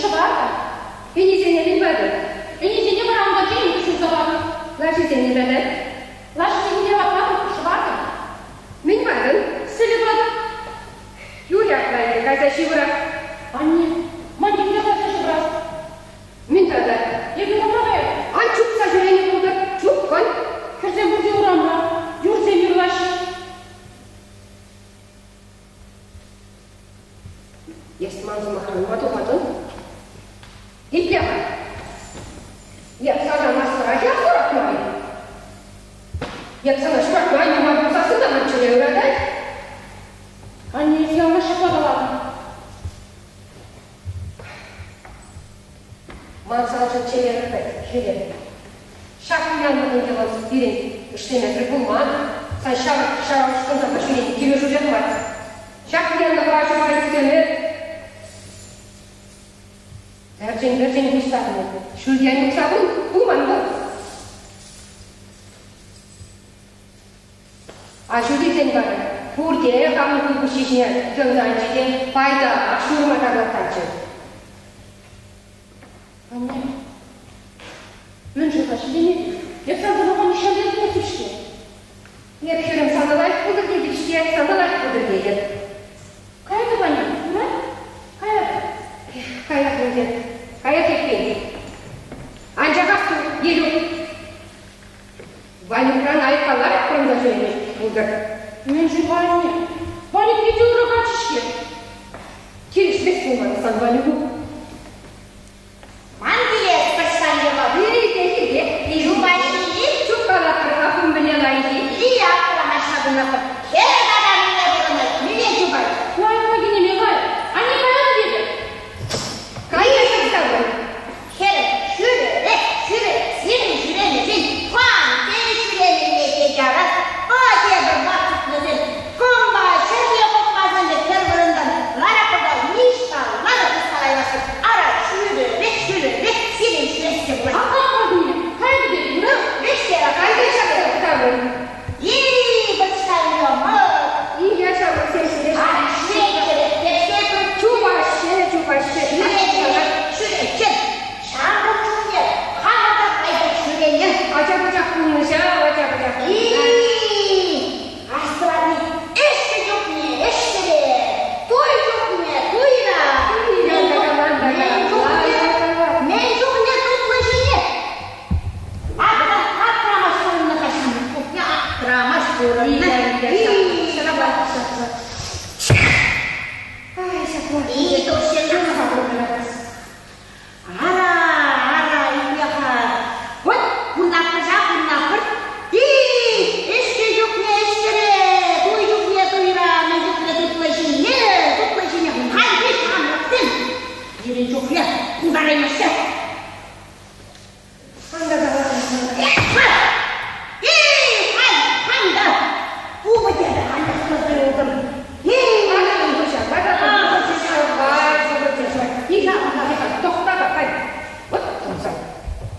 Шӑвартӑм. Ӗнисене мӗн патӑн? Ӗнисене вара унтан утӑ ҫулса патӑм. Лашисене тата? Лашисене апатлатӑм, шӑвартӑм. Мӗн патӑн? Сӗлӗ патӑм. Юрӗ апла ӗнтӗ, кайса ҫывӑрах. Анне, ман епле кайса ҫывӑрас? Мӗн тата? Эпӗ урамра каятӑп. Ан чупса ҫӳренӗ пултӑр, чупкӑн. Хӗрсем пурте урамра, юрсем юрлаҫҫӗ. Эс ман сӑмахран ма тухатӑн? Итле-ха. Эп сана массӑрах юратман. Эп сана ҫуратман, юман пулсассӑн та ман чӗре ыратать. Анне, эс яланах ҫапла калатӑн. Ман саншӑн чӗре ыратать, хӗрӗм. Ҫак пуянлӑх ӗнтӗ вӑл пирӗн ӗҫлемесӗр пулман. Сан ҫамрӑк ҫаврӑнса ҫӳрени килӗшӳсех мар. Ҫак пуянлӑха аҫу-аҫусене пӗрчӗн-пӗрчӗн пуҫтарнӑ. Ҫӳлтен тухса пулман вӑл. Аҫу тесен вара пурте хамӑн хулпуҫҫи ҫине тӑнланчӗ те пайтах ҫурма тарлаттарчӗ. Анне, мӗншӗн-ха ҫитӗнет? Эп сан сӑмаха нихҫан та илтместӗп-ҫке. Эп, хӗрӗм, сана лайӑх пултӑр тетӗп-ҫке, сана лайӑх пултӑр тетӗп. Каятӑп, анне, юрать? Каятӑп. Каях ӗнтӗ, каях эппин. Анчах асту, Елюк, Ванюкран айккалла пӑрӑнса ҫӳреме пултӑр. Мӗншӗн-ха, анне? Ванюк питӗ ырӑ каччӑ-ҫке. Килӗшмест пулман сан Ванюку. Ман килес почтальона. Хирте, Чупаҫҫи. Чупкалатпӑр-ха ху мӗне лайӑххи. Лия ҫакӑнатӑп. Хӗр тата мӗнле пурӑнать, мӗне чупать. Лайӑх кинеме лайӑх. Анне каятӑп эпӗ. Кая ҫакса вӑл. Хӗр ҫӳререх ҫӳре, сирӗн ҫӳремесен хам те ҫӳремелле тет арас. Тепӗр ват чухнесем кӑмпа ҫӗрле пӑхмасан та пӗр вырӑнтан ларатпӑр та ниҫталла та пускалаймастӑп. Ара, ҫӳререх ҫӳререх сирӗн ҫӳрессе пулать. Апла пулни, кайнӑ пек юрать. Вӗҫтере Кайса ҫакса вӑл. И, почтальон! И я ҫамрӑксем ҫӳреҫҫӗ. Ара, ҫӳреччӗрех тесе Чупаҫҫӗ, чупаҫҫӗ. Ҫӳреччӗрех, ҫӳреччӗр. Ҫамрӑк чухне хамӑр та кайса ҫӳренӗ. Ача-пӑчах пулнӑ ҫав, ача-пӑчах. И, астӑватни ӗҫкӗ чухне ӗҫкӗре, туй чухне туйра. Мӗн чухне тутлӑ ҫине. Аптрамасть пурӑннӑ-ха ҫамрӑк чухне, аптрамасть пурӑннӑ. Ай, ҫапла. И, Ара, ара, итле-ха. Вот кунта кунта И, ӗҫкӗ чухне ӗҫкӗре, туй чухне туйра, мӗн чухне тутлӑ ҫине, тутлӑ ҫине хальхи ҫамрӑксем пирӗн чухне пултараймаҫҫӗ. Эй, халь, хам та упӑте анчах тӑрса юлтӑм. Эй,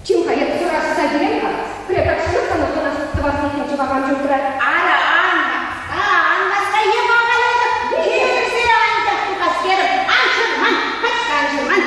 Чим-ха, эп сурасса килем-ха. Пӗре тахҫанах сана тӑвас тетӗн чӑвакан ҫуртра. Ара, ан васка, ан васка, е махалатӑп. Килӗшсе анчах тухас терӗм. Ан чӑрман, пачка ан чӑрман.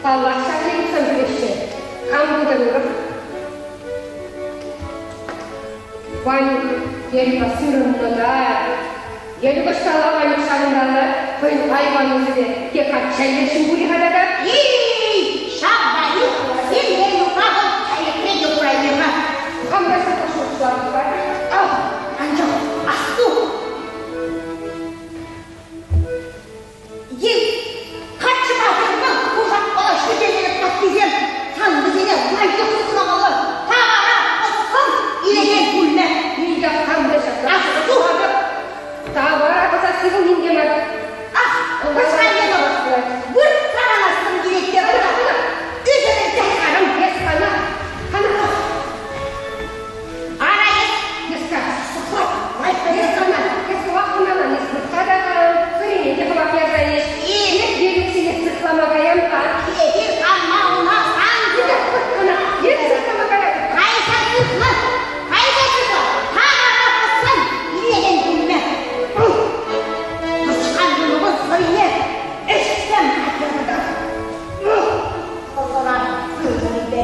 Паллах, ҫак ыйтусем килеҫҫӗ. Кам пултӑр урӑх? Ванюк Елюка сырӑннӑ та, Елюк ӑҫталла Ванюк ҫавӑнталла хӑйӗн айван ӑсӗпе те качча илесшӗн пулӗ-ха тата? Эй, ҫав Ванюк сен Елюка вӑл тӗлӗкре те кураймӗ-ха. Хам та ҫапла шухӑшлатӑп-ха. Ах, анчах асту! Ей, каччӑпа хӗр кушакпала ҫӳренӗ таттисем сан вӗсене лайӑх сыхламалла, тавара ӑссӑн илекен пулмӗ. Илья хам та ҫапла шухӑшлатӑп. Тавара пӑсасси вӑл ним те мар. Ах, выртса канассӑм килет те ӑна. Ӳсӗрӗлсе Арӑм, эс кана, кана. Ара эс Эс сыхлать, эс кана, эс хӑвах кӑна, эс выртса та кан, хӑйне те хӑвах ярса ӗҫ. Эс Елюксене сыхлама каян-ха. Эпир канма уна сан. Кана, эс сыхлама каятӑп. Кайса сыхла, кайса сыхла, тавара пӑссан илекен пулмӗ. Тӑчкан юнӑмӑн сӑрине ӗҫсем хатӗрлетӗр. Хӑлхаран ывӑлӗпе.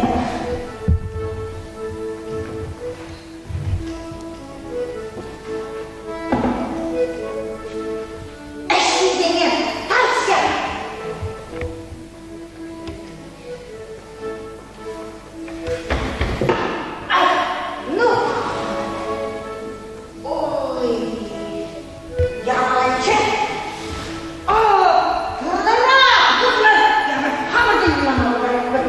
Ӗҫҫисене тарҫӑ. Ай, ну, ой, яланчы. О, пурнӑра, пурнӑр, хамӑр та юрлама пултаратпӑр.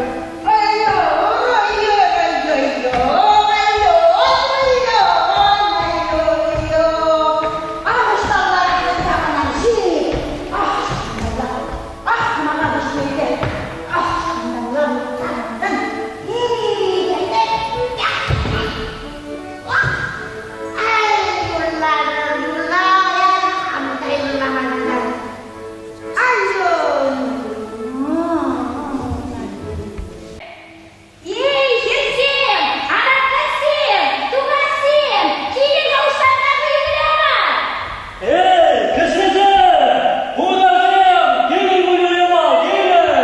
Эй, хӗрсем, анаткассем, тукассем, килӗр-ха уҫланка вӑйӑ выляма! Эй, кӗсресем, хунарсем, килӗр вӑйӑ выляма, килӗр!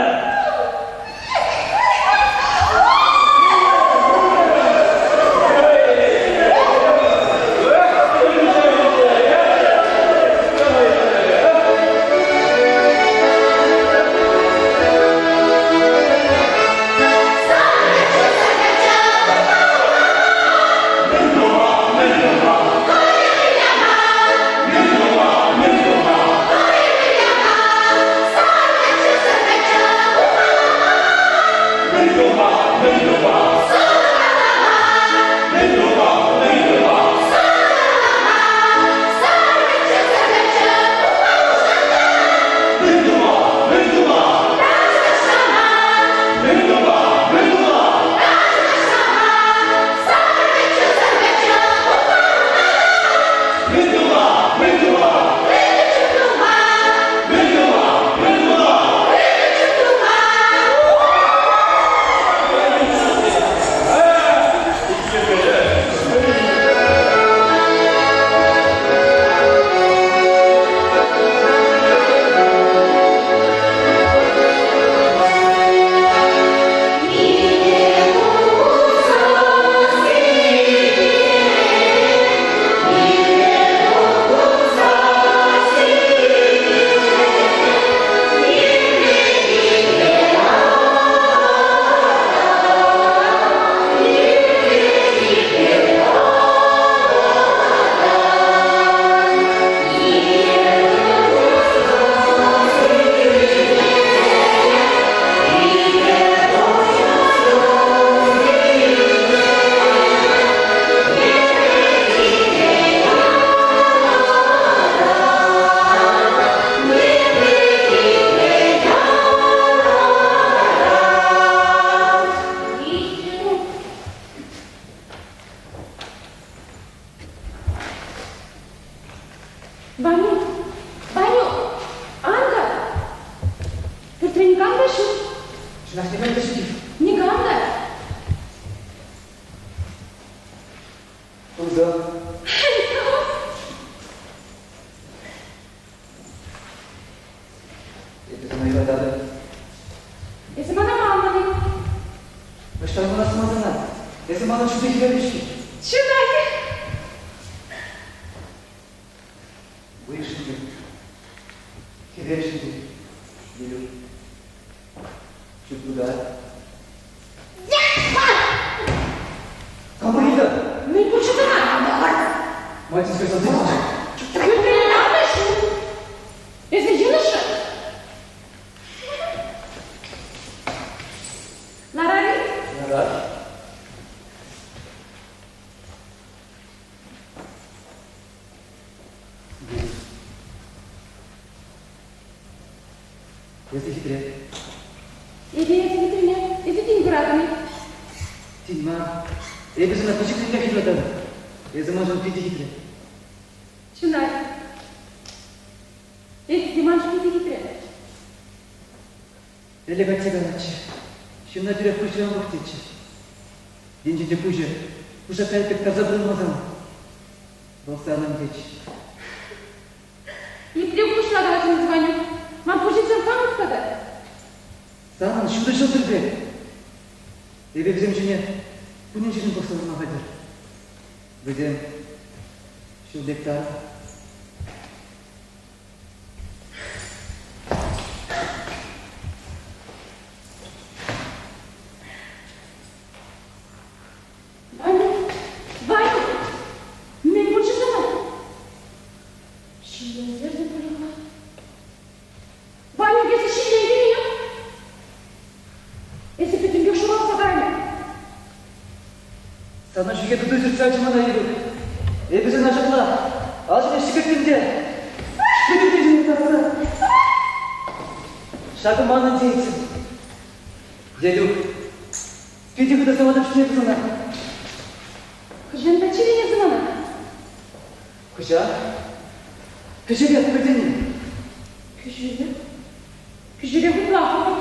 Ванюк, Ванюк, ан-ка! Пӳртре никам та ҫук. Чӑнах никам та ҫук. Никам та. Кунта. Эпӗ сана юрататӑп. Эсӗ мана Ӑҫтан манас ман сана? Эсӗ манӑн ҫутӑ хӗвелӗ-ҫке. Чӑнах-и? Вӑйшӑн те, хӗвелшӗн те, Елюк. Чуптута. Кама ыйтӑр? Мӗн пулчӗ сана? Мать сӑсӑсем. Эсӗ йӑнӑшрӑн. Ларар-и? Ларар. Эсӗ хитре. Эпӗ эсӗ хитрине, эсӗ тин куратӑн-и? Тин мар. Эпӗ сана пӗчӗкренех юрататӑп. Эсӗ маншӑн питӗ хитре. Чӑнах. Эсӗ те маншӑн питӗ хитре. Ӗлӗк атте калатчӗ. Ҫынна тӳрех куҫран пӑх тетчӗ. Енчен те куҫӗ кушак кайӑк пек таса пулмасан, вӑл санӑн тетчӗ. Епле куҫла калаҫӑн, Ванюк? Ман пуҫӗсем кам тата? Санӑн ҫутӑ ҫӑлтӑр пек. Эпӗ вӗсем ҫине кунӗн-ҫӗрӗн пӑхса ларма хатӗр. Вӗсем ҫул пек тарӑн. Ванюк, Ванюк, мӗн пулчӗ сана? Ҫиллентернӗ пулӗ-ха. Ванюк, эсӗ ҫиллентӗн-и? Эсӗ пӗтӗмпех шуралса кайнӑ. Сана ҫӳхе тутӑ сӳтсе ячӗ мана Ирюк. Эпӗ сана ҫапла алҫине ҫӗкӗрттӗм те пӗтӗм тӗнчене татса. Ҫакӑ манӑн тейӗттӗм. Елюк, питӗ хытӑ сыватӑп ҫине сана. Хӑҫан пӗччен эсӗ мана? Хӑҫан? Кӗҫӗрех пӗтӗн. Кӗҫӗрех? Кӗҫӗрех ытла хӑвӑрт.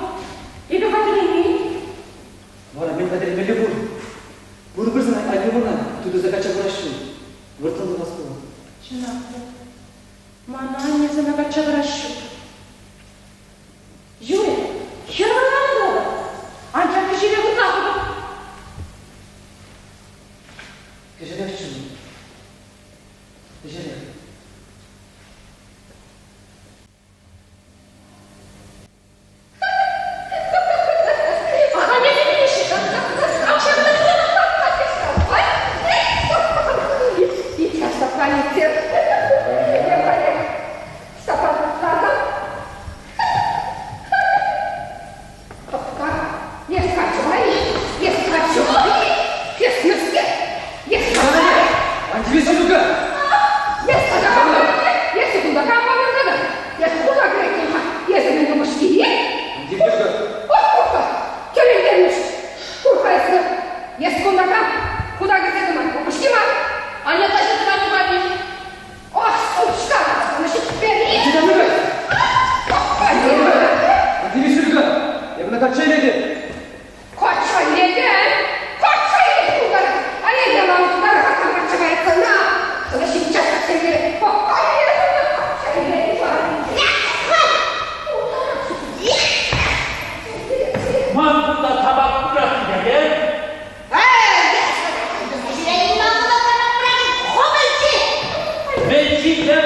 Эпӗ хатӗрленмен. Вара мӗн хатӗрлемелле пур? Пурпӗр сана Алюна тутӑса качча парас ҫук. Вӑрттӑн тухас пулать. Чӑнах та, мана анне сана качча парас ҫук. Юрӗ, хӗр вӑрланӑ тӑвӑпӑр. Анчах кӗҫӗрех ытла хӑвӑрт. Кӗҫӗрех чун. Кӗҫӗрех. Ан тивес, Ҫинука! Эсӗ кунта кам палӑртатӑн? Эсӗ хула кӗреттӗн-ха. Эсӗ мӗн упӑшки? Антивдюка. Ох, тӗлӗнтермӗш. Кур-ха эсӗ. Эс кунта кам? Худа кӗрсе тӑман. Упӑшки мар. Аня таҫа тӑван пани. Ох, сучка, значит, пери. Антивдюка! Антивдюка! Эпӗ на качча илетӗп. Качча илетӗн? Качча илет пултарать. А эсӗ ман тутар-ха качча каяссана. Сана сейчас качча илет. Качча илет. Ман кунта табак пурах текен. Мӗн ҫитнӗ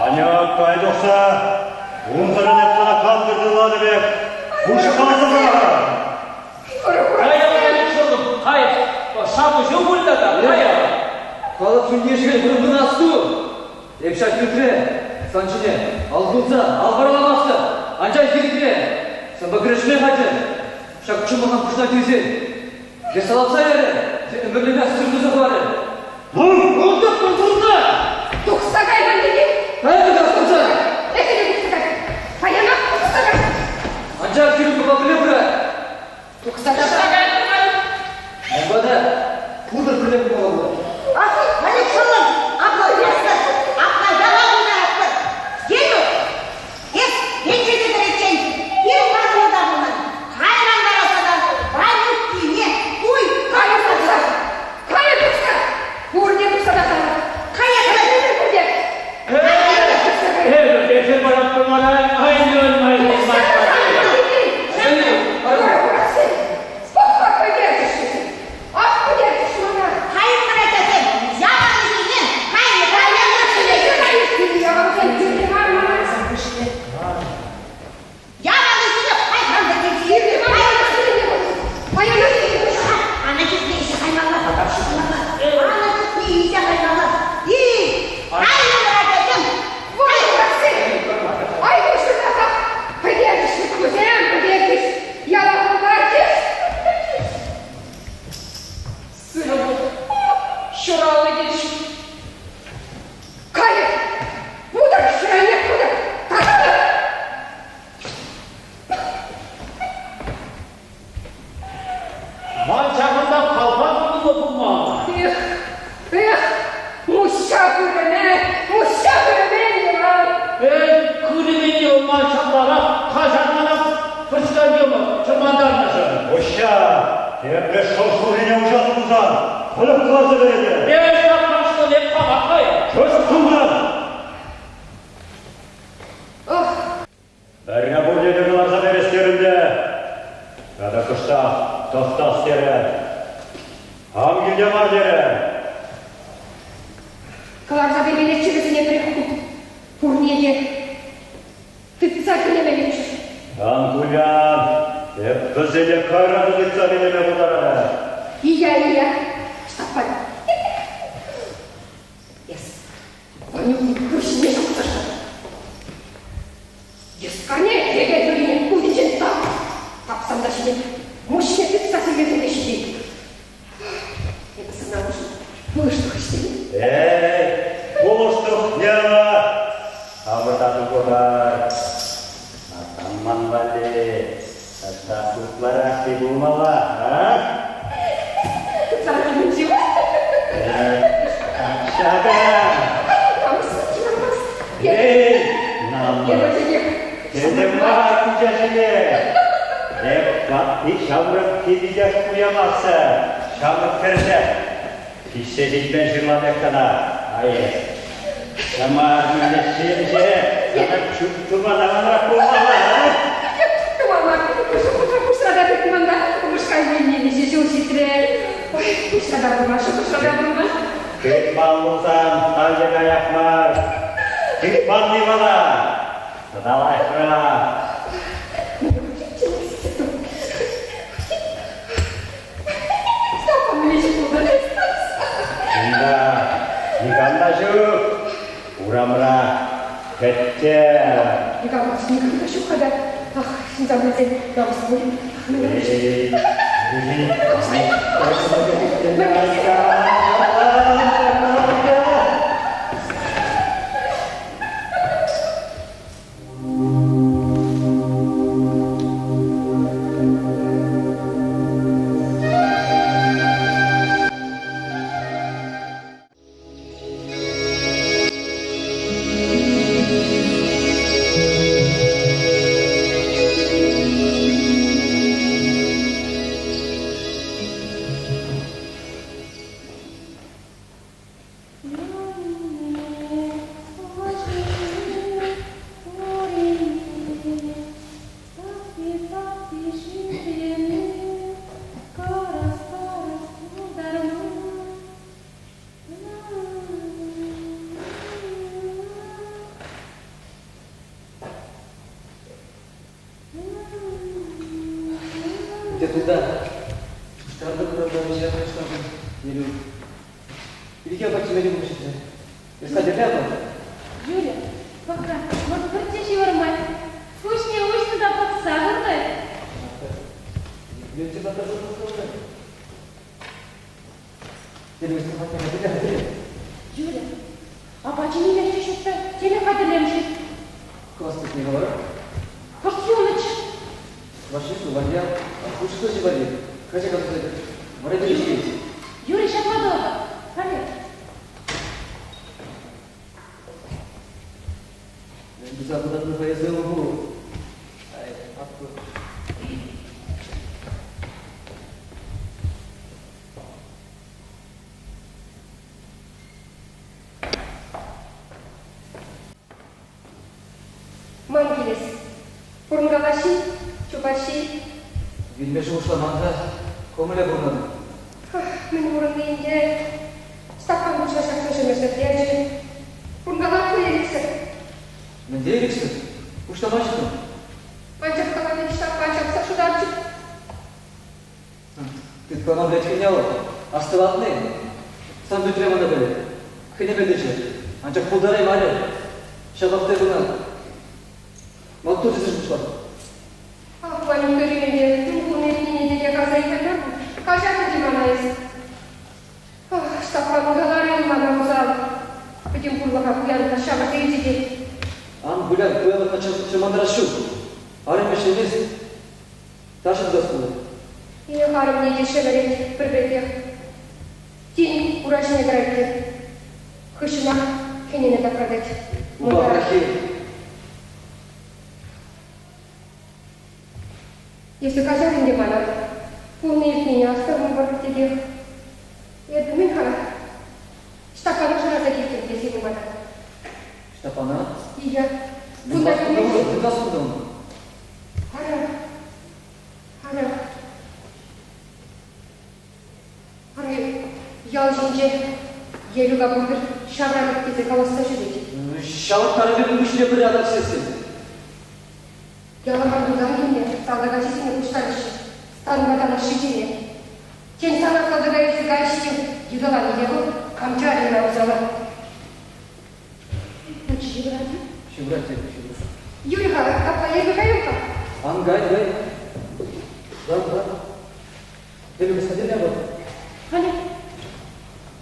Аня кай тухса, унсӑрӑн эп сана кантӑр пек, пуҫхасӑра! Кай, шапӑҫу пуль тата, кай. Халӑх чунне вырӑн асту. Эп ҫак пӳртре сан ҫине ал хулса ал вараламастӑп, анчах ирӗкре санпа кӗрешме хатӗр. Ҫак чӑмӑртан пуҫна тивсен, е салатса ярӗ, е ӗмӗрлӗхе сыртӑса хӑварӗ. Вӑл вӑл Тухса кай ман пирки! Кай та тухса! Эсӗ те тухса кай! Паянах тухса кай! Анчах сирӗн купа пӗле пырать. Тухса кай! Унпа та пурпӗр пӗрле пулмалла пулать. Ах, Ванюк шӑллӑм, апла пулмастӑр, апла яла пултаратпӑр. Елюк, эс венчете кӗриччен пирӗн патӑмӑрта пулнӑ. Кайран вара сана Ванюк кине туй Кайӑр тухса! Кайӑр тухса! Пурте тухса тасалӑр! Кая Кайӑр пурте! Эпӗ тесе паратпӑр мана Ҫуралнӑ кил ҫук. Кайӑк! Путӑр, ҫӗрӗнех путӑр! Тасатӑр! Ман ҫакӑнта калпак пулнӑ пулман. Эх, эх, муҫҫа хырӑмӗ, муҫҫа хырӑмӗ ман. Эй, хырӑмӗ те ман ҫапларах каҫармана пӑчкан чӑрмантарнӑшӑн. Муҫҫа, тепле шӑл шуррине уҫас пулсан, хӑлӑх кӑларса кӗретӗп. Эс кашнӑ эп хама хай. Чыс тумрӑн! Ох, Пӗрре пурне те кӑларса перес терӗм те, тата кӑштах тӑхтас терӗ. Хам килте мар терӗ. Кӑларса пермеллеччӗ вӗсене пӗрех хут. Пурне те тытса кӗлемеллеччӗ. Ан кулян, эп вӗсене кайран тытса кӗлеме пултаратӑп. Ия, ия, Ҫтаппан. Эс Ванюк куҫне ҫапса Йӑскарне йӗке тӳрине кутӗнчен тап, тапсан та ҫитет, муҫне тытса силлесе те ҫитет. Эпӗ сана пулӑштух ӗҫтен. Эй, пулӑштух Нерва! Хамӑрта тухӑпӑр. Натан ман валли тата ытларах пулмалла, а? Ытларах мӗн-ши? Ҫакӑ! Эй, намӑс! Тетӗм мар куҫа Эп ватти ҫамрӑк килтех пуямастӑ, ҫамрӑк хӗрсе. Пиҫсе ҫитмен ҫырла пек кӑна, ай эс. Ҫамар мӗнле ҫемҫе, тата чуп тума аванрах пулмалла, а? Тумалла, пуҫра та тытман та, упӑшка вилни миҫе ҫул ҫитрӗ. Ой, пуҫра та пулман, шухӑшра та пулман. Тытман пулсан, халӗ каях мар. Тытманни вара, тата лайӑхрах. Кунта никам та ҫук. Урамра кӗтте. Никам, никам та ҫук-ха та. Ах, ҫынсам пӗлсен намӑс пуль. Эй, Где туда? Пуҫтартӑмӑр та вӗҫе пуҫлатӑм, Елюк. Ирхи апат ҫиме те пулӑшрӗ. Эс хатӗрле апат? Юля, пӑх-ха, вӑл пӗртте ҫывӑрмасть. Куҫне уҫнӑ та пӑхса выртать. Епле таса пӑхса Телевизор патне хатӗрле, хатӗрле. Юля, апачӗ нимех те ҫук та, темӗн хатӗрлем-ши? Класс патне калар. Кӑшт юлнӑччӗ. Ваши валли, хушшӑ валли. Кача касса вара ҫиет. Юрий ҫапла тӑвӑпӑр. Халех. Утмалла-ши, чупас-ши? Вилме шухӑшламан та, кӑмӑлӗ пурнӑн. Мӗн пурӑнни ӗнтӗ. Стакан пуҫа ҫакса ҫӗмӗрсе ячӗ. Пурӑнкалать пуль ирӗксӗр. Мӗнле ирӗксӗр? Пуҫламаҫҫӗ. Анчах калани Ҫтаппан ҫапса шутарчӗ. Тыткӑна пӗлет вӑл. Астӑватни. Сан пӳртре мана пӗлет. Хӑйне пӗлтӗччӗ. Анчах пултараймарӗ. Ҫапах та кӑна. Маттур тесе шутлатӑп. Ах, Ванюк ӗнтӗ, мӗн пулни иртнине те каса илтӗм. Каҫар ӗнтӗ мана эс. Ах, Ҫтаппан каларӗ мана усал. Пӗтӗм пурлӑха пуянлӑха ҫавӑрса илчӗ те. Ан вылян, пуянлӑхна чӑрмантарас ҫук. Арӑм ӗҫлемест. Ташӑ тытас пулать. Эх, арӑмне те ҫӗмӗрет пӗр пекех. Тин ура ҫине тӑрать те. Хыҫҫӑнах хӗнеме тапратать. Упа Прахи. Эсӗ каҫар ӗнтӗ мана. Пулни-иртнине астӑвӑмӑр текех. Эпӗ мӗн-ха? Ҫтаппана шыраса килтӗм тесен мана. Ҫтаппана? Ия. Кунта килмест. Кунта Ара. Ара. Ара, ял ҫинче Елюка пурпӗр ҫавракӑп тесе калаҫса ҫӳрет. Ҫавӑрттарӑпе пуҫне пӗр ятах сесен. Яла кантуртан килнӗ салтак ачисене пуҫтарӗҫ. Станпа танлашичченех. Тен, сана салтака илсе кайӗҫ те йытӑланӗ те вӑл, кам чарӗ ӑна усала? Мучи ҫывӑрать-и? Ҫывӑрать, ҫывӑрать. Юрӗ-ха, апла эпӗ каям-ха. Ан кай, кай. Лар, лар. Эпӗ господин вӑл. Халӗ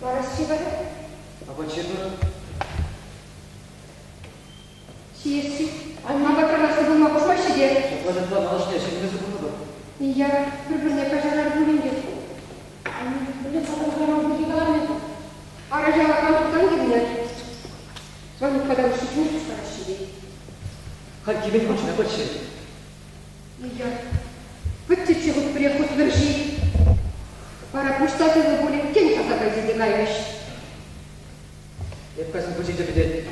ларасчӗ вара. Апат ҫырнӑ. Ҫиесси. Апатра ларса пулма хушмаҫҫӗ те. Ҫапла, ҫапла, малашне ҫӗнмесӗр пулмӑпӑр. Ия, пӗр-пӗрне каҫарар пулин те. Мӗнле салтак кайман пирки каларӑн эсӗ? Ара яла кантуртан килнӗ. Ванюкпа та шӳтне пуҫтараҫҫӗ те. Халь килен куччӗ, апат ҫи. Ия, пӗттӗччӗ хут пӗрех хут вӗрҫи. Вара пуҫ та сывӑ пулӗ, тен таса кайса те каймӗҫ. Эп кайсан пӗчӗ те пӗтет.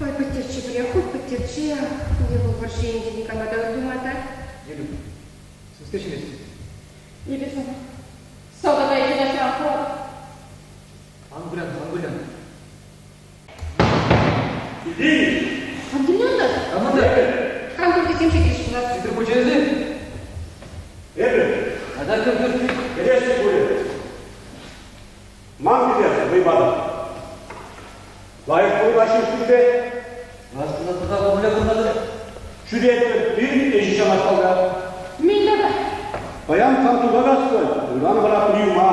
Ой, пӗттерччӗ пӗрех хут пӗттерччӗ. Е вӑл вӑрҫӑ енче никама та ыр тума та. Елюк, сӗске ҫимест. Эпӗ сана салтака илсе кайса хурап. Ан вылян, ан вылян. Ан килнӗ Команда! Кантуртисем ҫитӗҫ пулас. Сидор пучӗ-и? Эпӗ. Тата кӗр кӗр кӗр. Кӗтесси пулӗ. Ман кӗтес вӑйпатӑп. Лайӑх пурӑнаҫҫӗ пӳрте. Ласкӑна тата пӗрле пурӑнатӑр. Ҫӳретпӗр, пирӗн ӗҫӗ ҫавнашкал. Мӗн тата? Паян кантурта каҫпӑр, ыран вара приема.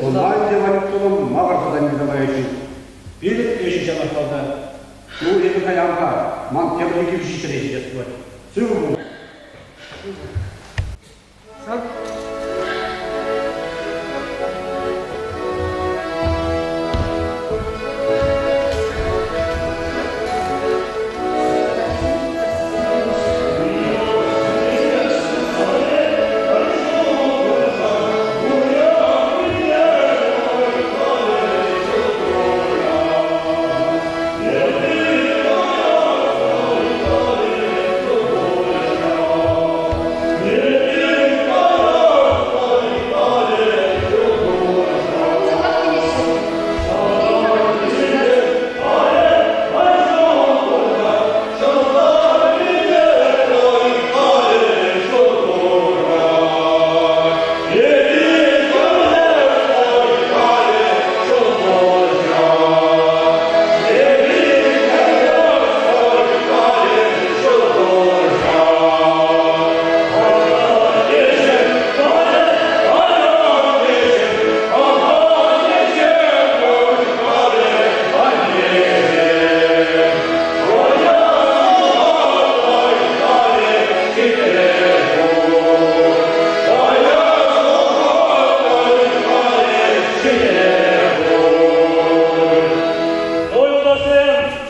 Ӑна ӗнтӗ Ванюктӑвӑн макӑрса та ним тӑвайӗ-ши? Пирӗн ӗҫӗ ҫавнашкал та. Ну, эпӗ каям-ха, ман тепӗр икӗ ҫӗре ҫитес пулать. Сывӑ пул. Сан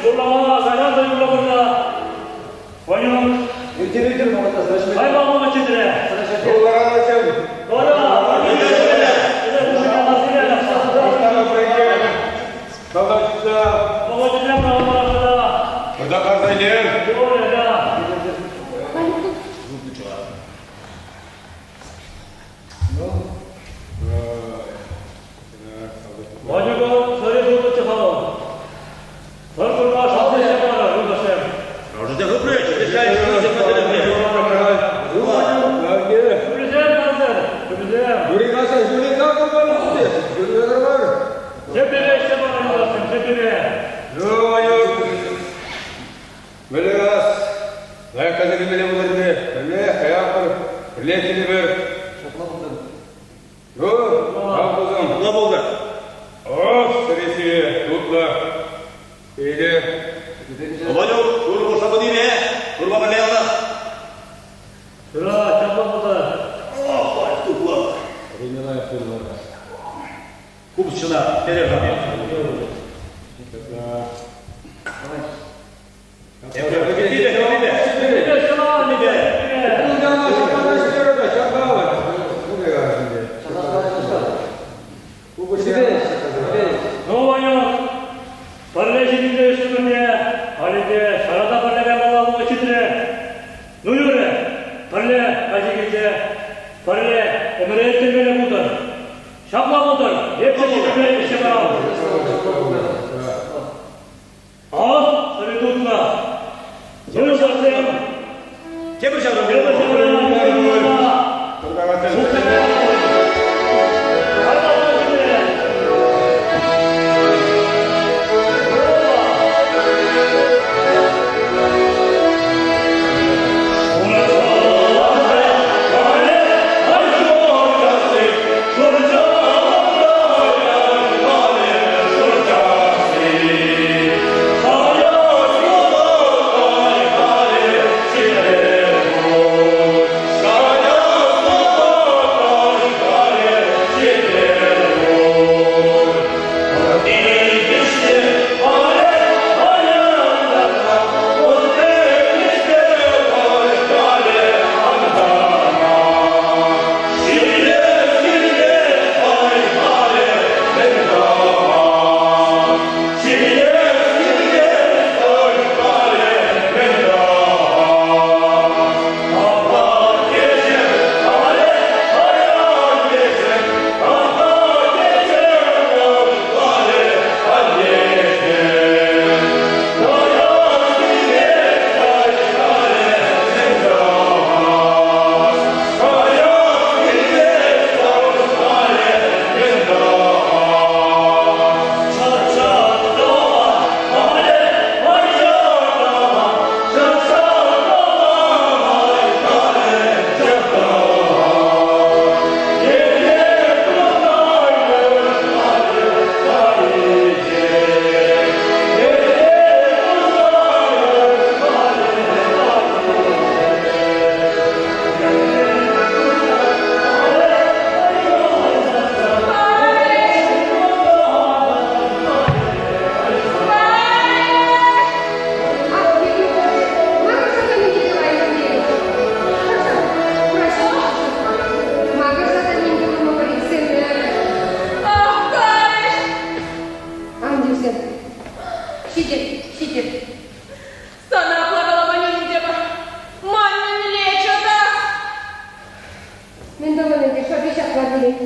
Юрлама, кайран та юрлама. Понял? Иртер, мамата, Кайма мама чӗтре. Юрларан Толя! Аса илер. Ванюка сӑри тулнӑччӗ-ха вӑл. Пӗр курка шалти ҫапарӑр, юлташсем. Юрисем, юрисем. Тепӗре ӗҫсе парӑр, юлташсем, тепӗре. Ура, чапа пултӑр. Тепӗре ҫӑлан, тепӗре. Ну, Ванюк, пӗрле ҫитӗнсе ӳснӗ халӗ те ҫарата пӗрле каймалла вӑхӑт ҫитрӗ. Ну, юрӗ, пӗрле каҫи килсе, пӗрле ӗмӗре ирттермелле пултӑр. Ҫапла пултӑр, эп те ҫитӗнсе ӗҫсе парам. Ах, сӑри тутлӑ. Ну, юлташсем, Тепӗр ҫавра. тепӗр ҫавра. Ҫитет, ҫитет. Сана апла калама нимӗн те мар. Ман мӗнле чӑтас? Мӗн тӑвӑн ӗнтӗ, шӑпи ҫапла килет.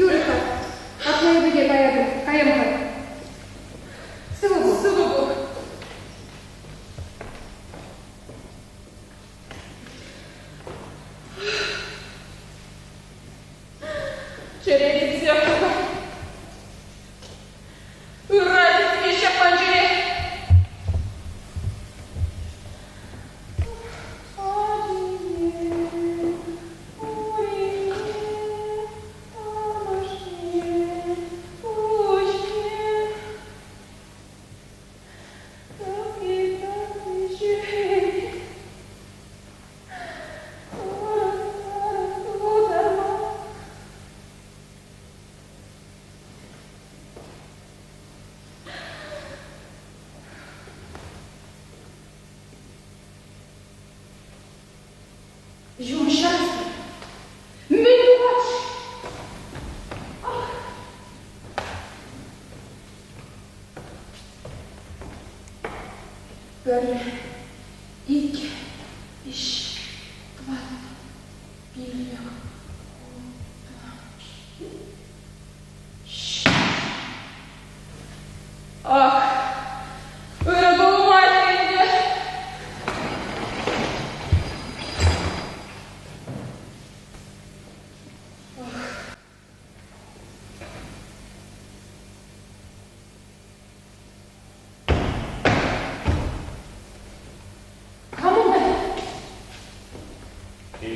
Юрӗ-ха, апла эпӗ те каятӑп, каям-ха. Сывӑ пул. Сывӑ пул. Чӗре типсех тухать. Ырра сисме ҫапман чӗре. Юмӑҫ Мӗн тухать-ши? Ах!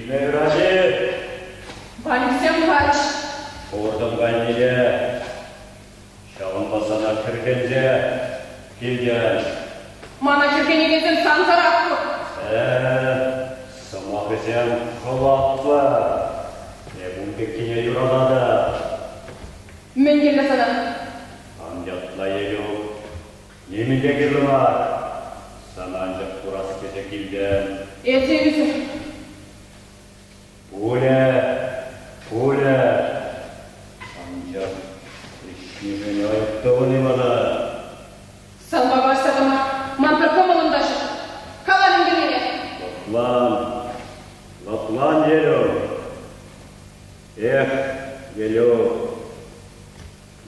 Килме юрать-и? Ванюксем кач. Куртӑм кайнине. Ҫавӑнпа сана хӗрхенсе килтӗм. Мана хӗрхенекенсем сансӑрах пур. Э, сӑмахӗсем хӑватлӑ. Эп ун пеккине юрататӑп. Мӗн кирлӗ сана? Ан ятла, Елюк. Нимӗн те кирлӗ мар. Сана анчах курас тесе килтӗм. Эсӗ ӳсӗр. Пулӗ, пулӗ. Анчах ӗҫнишӗн айӑп тӑвӑн-и мана? Санпа калаҫса тӑма ман пӗр кӑмӑлӑм та ҫук. Кала мӗн кирлине. Лӑплан, лӑплан, Елюк. Эх, Елюк,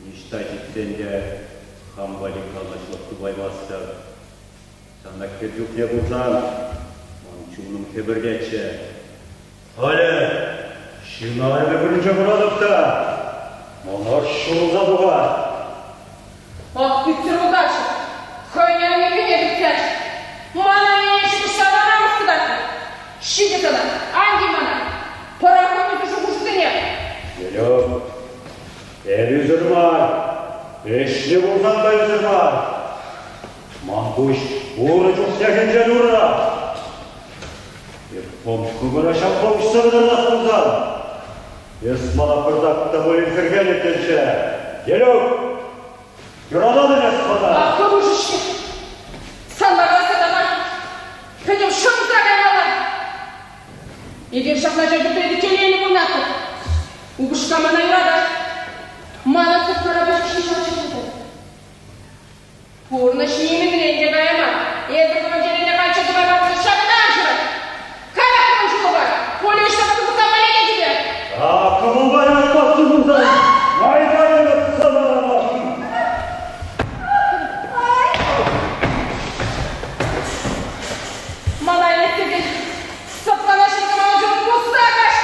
ниҫта ҫитсен те хам валли канӑҫлӑх тупаймастӑп. Сана хӗр чухне курсан ман чунӑм хӗпӗртетчӗ. Халӗ ҫын арӑмӗ вырӑнче куратӑп та мана ҫурӑлса тухать. Ах, тӳсӗр утаҫҫӗ. Хӑйне ӗнене тытсач. Ман ӗнене ҫыпӑҫса намӑс кӑтартнӑ. Ҫитӗ сана, ан тив мана. Пӑрахӑн шухӑшусене. Елюк, эп ӳсӗр мар. Ӗҫлӗ пулсан та ӳсӗр мар. Ман пуҫ урӑ чухнехинчен ура. Эп кӑкӑра ҫапла уҫса кӑтартас пулсан, эс мана пӑртак та пулин хӗрхенӗттӗнччӗ. Елюк, юрататӑн эс мана. Ах, хӑрушӑ-ҫке. Санпа калаҫса тӑма пӗтӗм шӑнса каймалла. Эпир ҫакна ҫӗр телейлӗ пурӑнатпӑр. Упӑшка мана юратать. Мана сыпкара пӗчӗк ҫеҫ пултӑр. Пурнӑҫ нимӗнрен те кая мар. Эсӗ хӑвӑн чӗрене каччӑ тӑваймасӑр ҫакӑнтан ҫырать. Каях хӑвӑн ҫулупа. Коля ӑҫта та тухса пӗлеке тебе. А кӑмӑлпа юратмастӑн пулсан, майпа юратса Мана илес сӑпкана ҫитнӗ мана чун пусса каҫ.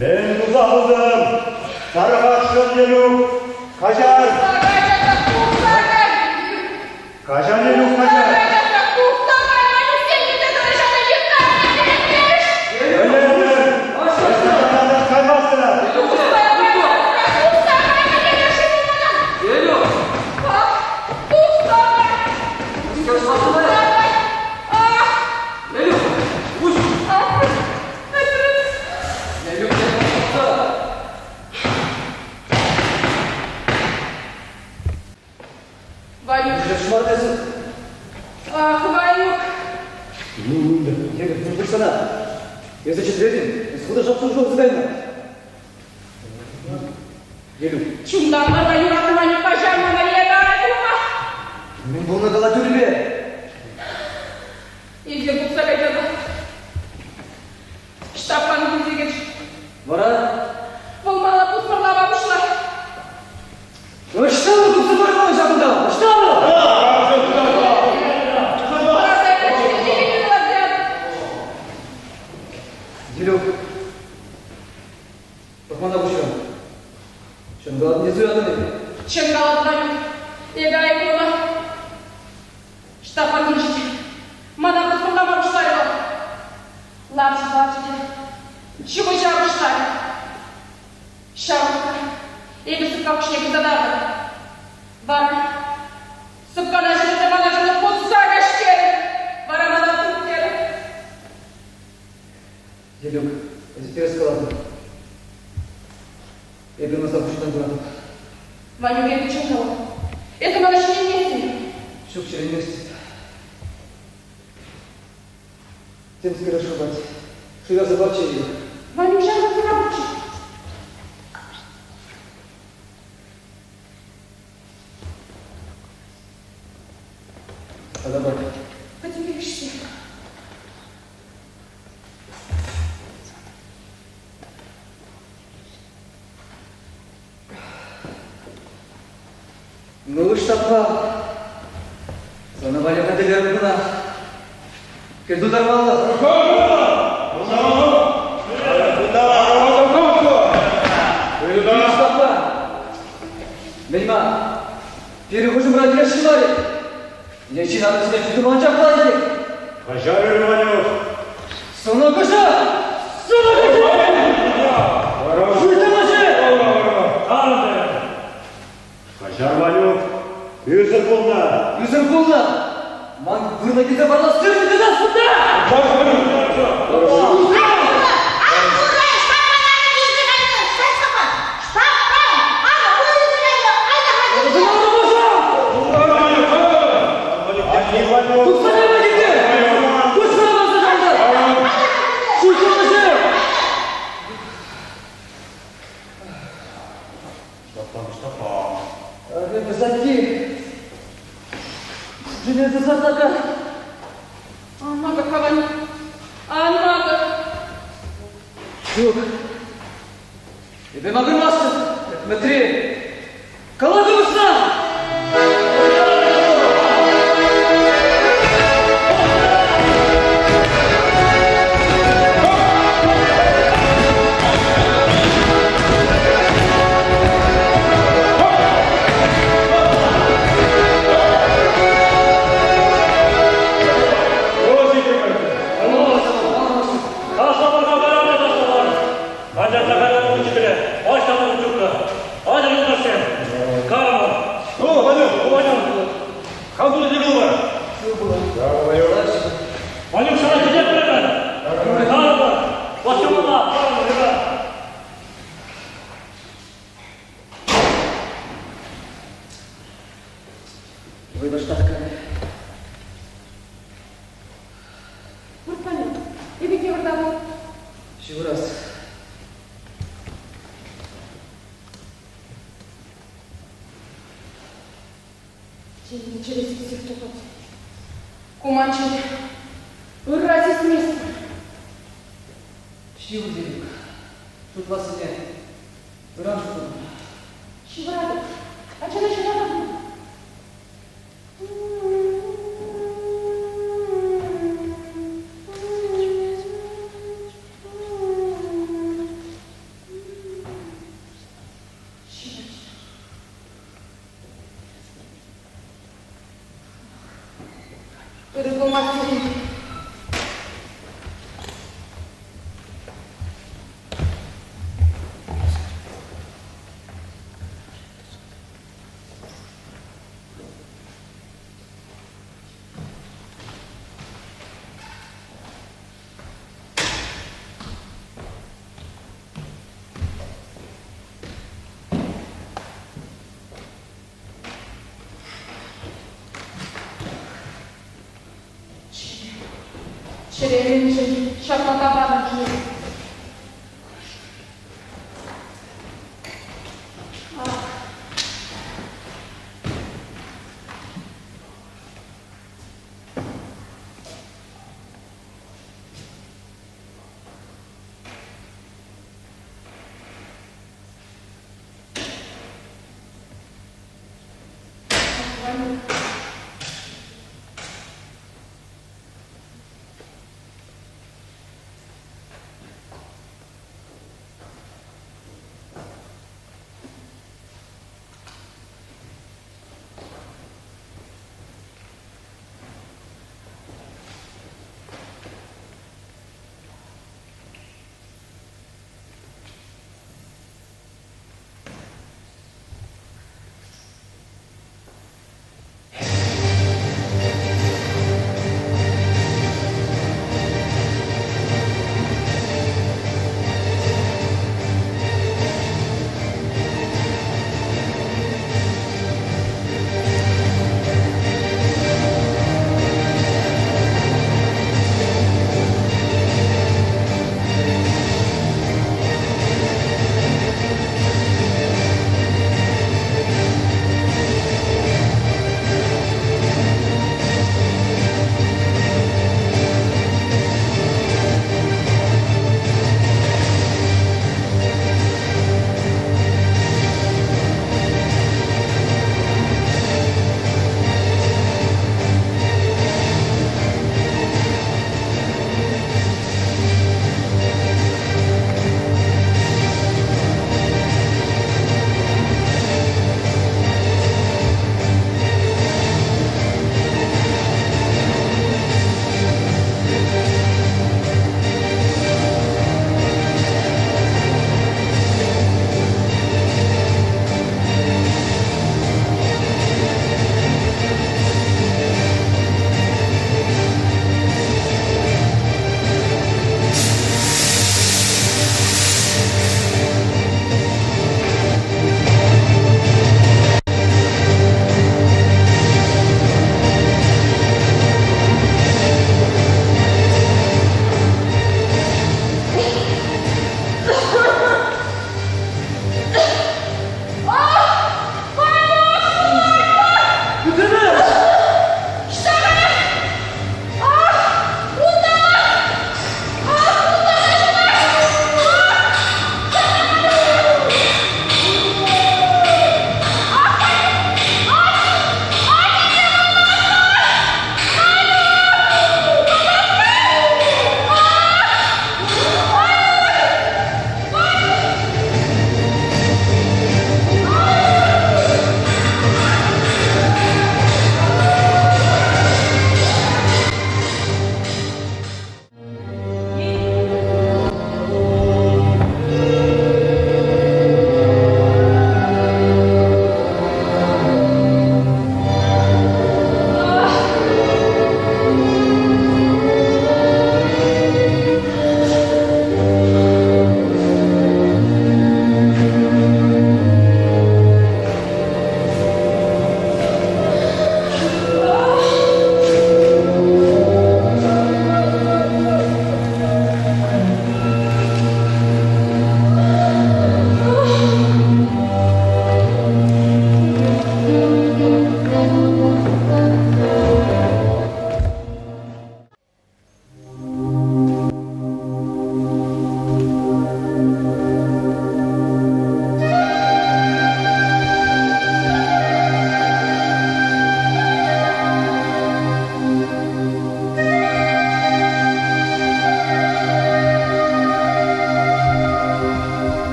Мӗн туса хутӑм? Тарӑхасшӑн Елюк. Каҫар. Каҫар, Елюк, каҫар. Ӗнентӗм. Каймастӑр. Елюк! Елюк, уҫ! Елюк, Ванюк. Ах, Ванюк. Ну, Елюк, ну сана. Эсӗ чӗтретӗн, эс хытӑ шап-шурӑ кайнӑ. Елюк. Чунтан мана юратнӑ Ванюкпа ҫав мана эпӗ пулма. Мӗн пулнӑ кала тӳрӗпе? Илсе тухса кайса Ҫтаппан килсе кӗчӗ. Вара? Вӑл мана пусмӑрлама пуҫларӗ. Ӑҫта вӑл тухса пырман ҫакӑнта? Ӑҫта вӑл? Елюк, пӑхмана пуҫран. Чӑнкалатне суятӑн-и? Чӑнкалатнӑ. Эпӗ айӑплӑ. Ҫтаппан килчӗ. Мана пусмӑрлама пуҫларӗ вӑл. Ларчӗ, ларчӗ те ҫыпӑҫа пуҫларӗ. Ҫав вӑхӑтра эпӗ сӑпка куҫне пырса тартӑм. Вара сӑпкана ҫӗклесе мана чунӑм пусса каҫтерӗ. Вара мана туп терӗ. Елюк, эсӗ тӗрӗс калатӑн. Эпӗ ӑна сан пуҫтан куратӑп. Ванюк, эпӗ чӑн калам. Эсӗ мана ҫӗнетместӗн. Ҫук, ҫӗнетместӗп. Темскере шӑпать. Шыраса пачӗ ее. Ванюк ҫамрӑк кӑна пулчӗ. Тата пар. Пӗтӗмпех ӗҫсе. Ну, Ҫтаппан, сана валли хатӗрлерӗм кӑна. Кӗл тутармалла. Ҫтаппан, мӗн-ма, пирӗн хушӑмра килес мар-и? Е ҫын арӑмсене тытӑм анчах лайӑх. Каҫар, Иванов. Сана каҫар. Тӑмӑша! Шуйттанӑшӗ! Каҫар, Ванюк, ӳсӗр пулнӑ. Ӳсӗр пулнӑ! Ман вырӑна килсе варлас тӗрӗ тытас кунта! Тухса кайма килте! Куҫ кӑларса кайнӑ! Шуйттанӑшӗ! Высоки! Железо сака! Ан макӑр-ха, Ванюк, ан макӑр. Ҫук. Эпӗ макӑрмастӑп, Мӗтри. Кала кӑмӑсна! Ну, Ванюк, хам тунӑ те пулмар. Ванюк, сана ҫитет пӗрремӗ. Карӑпӑр. Ваҫҫамалла, карӑпӑр, Вӑй вӑштах кайрӗ. Вырт, Ванюк, эпӗ те выртатӑп. Ҫывӑрас. Чӗре чӗре сиксех тухать. Ку ман чӗре. Ырра сисместӗп. Ҫывӑр, Лилюк. Шутлассине ыран шутлатӑп. Ҫывӑратӑп. Ачана ҫуратӑп. Ҫывӑрчӗ. Ырӑ пулмасть пирӗн. Чӗре мӗншӗн ҫапла тапанать-ши? Ах.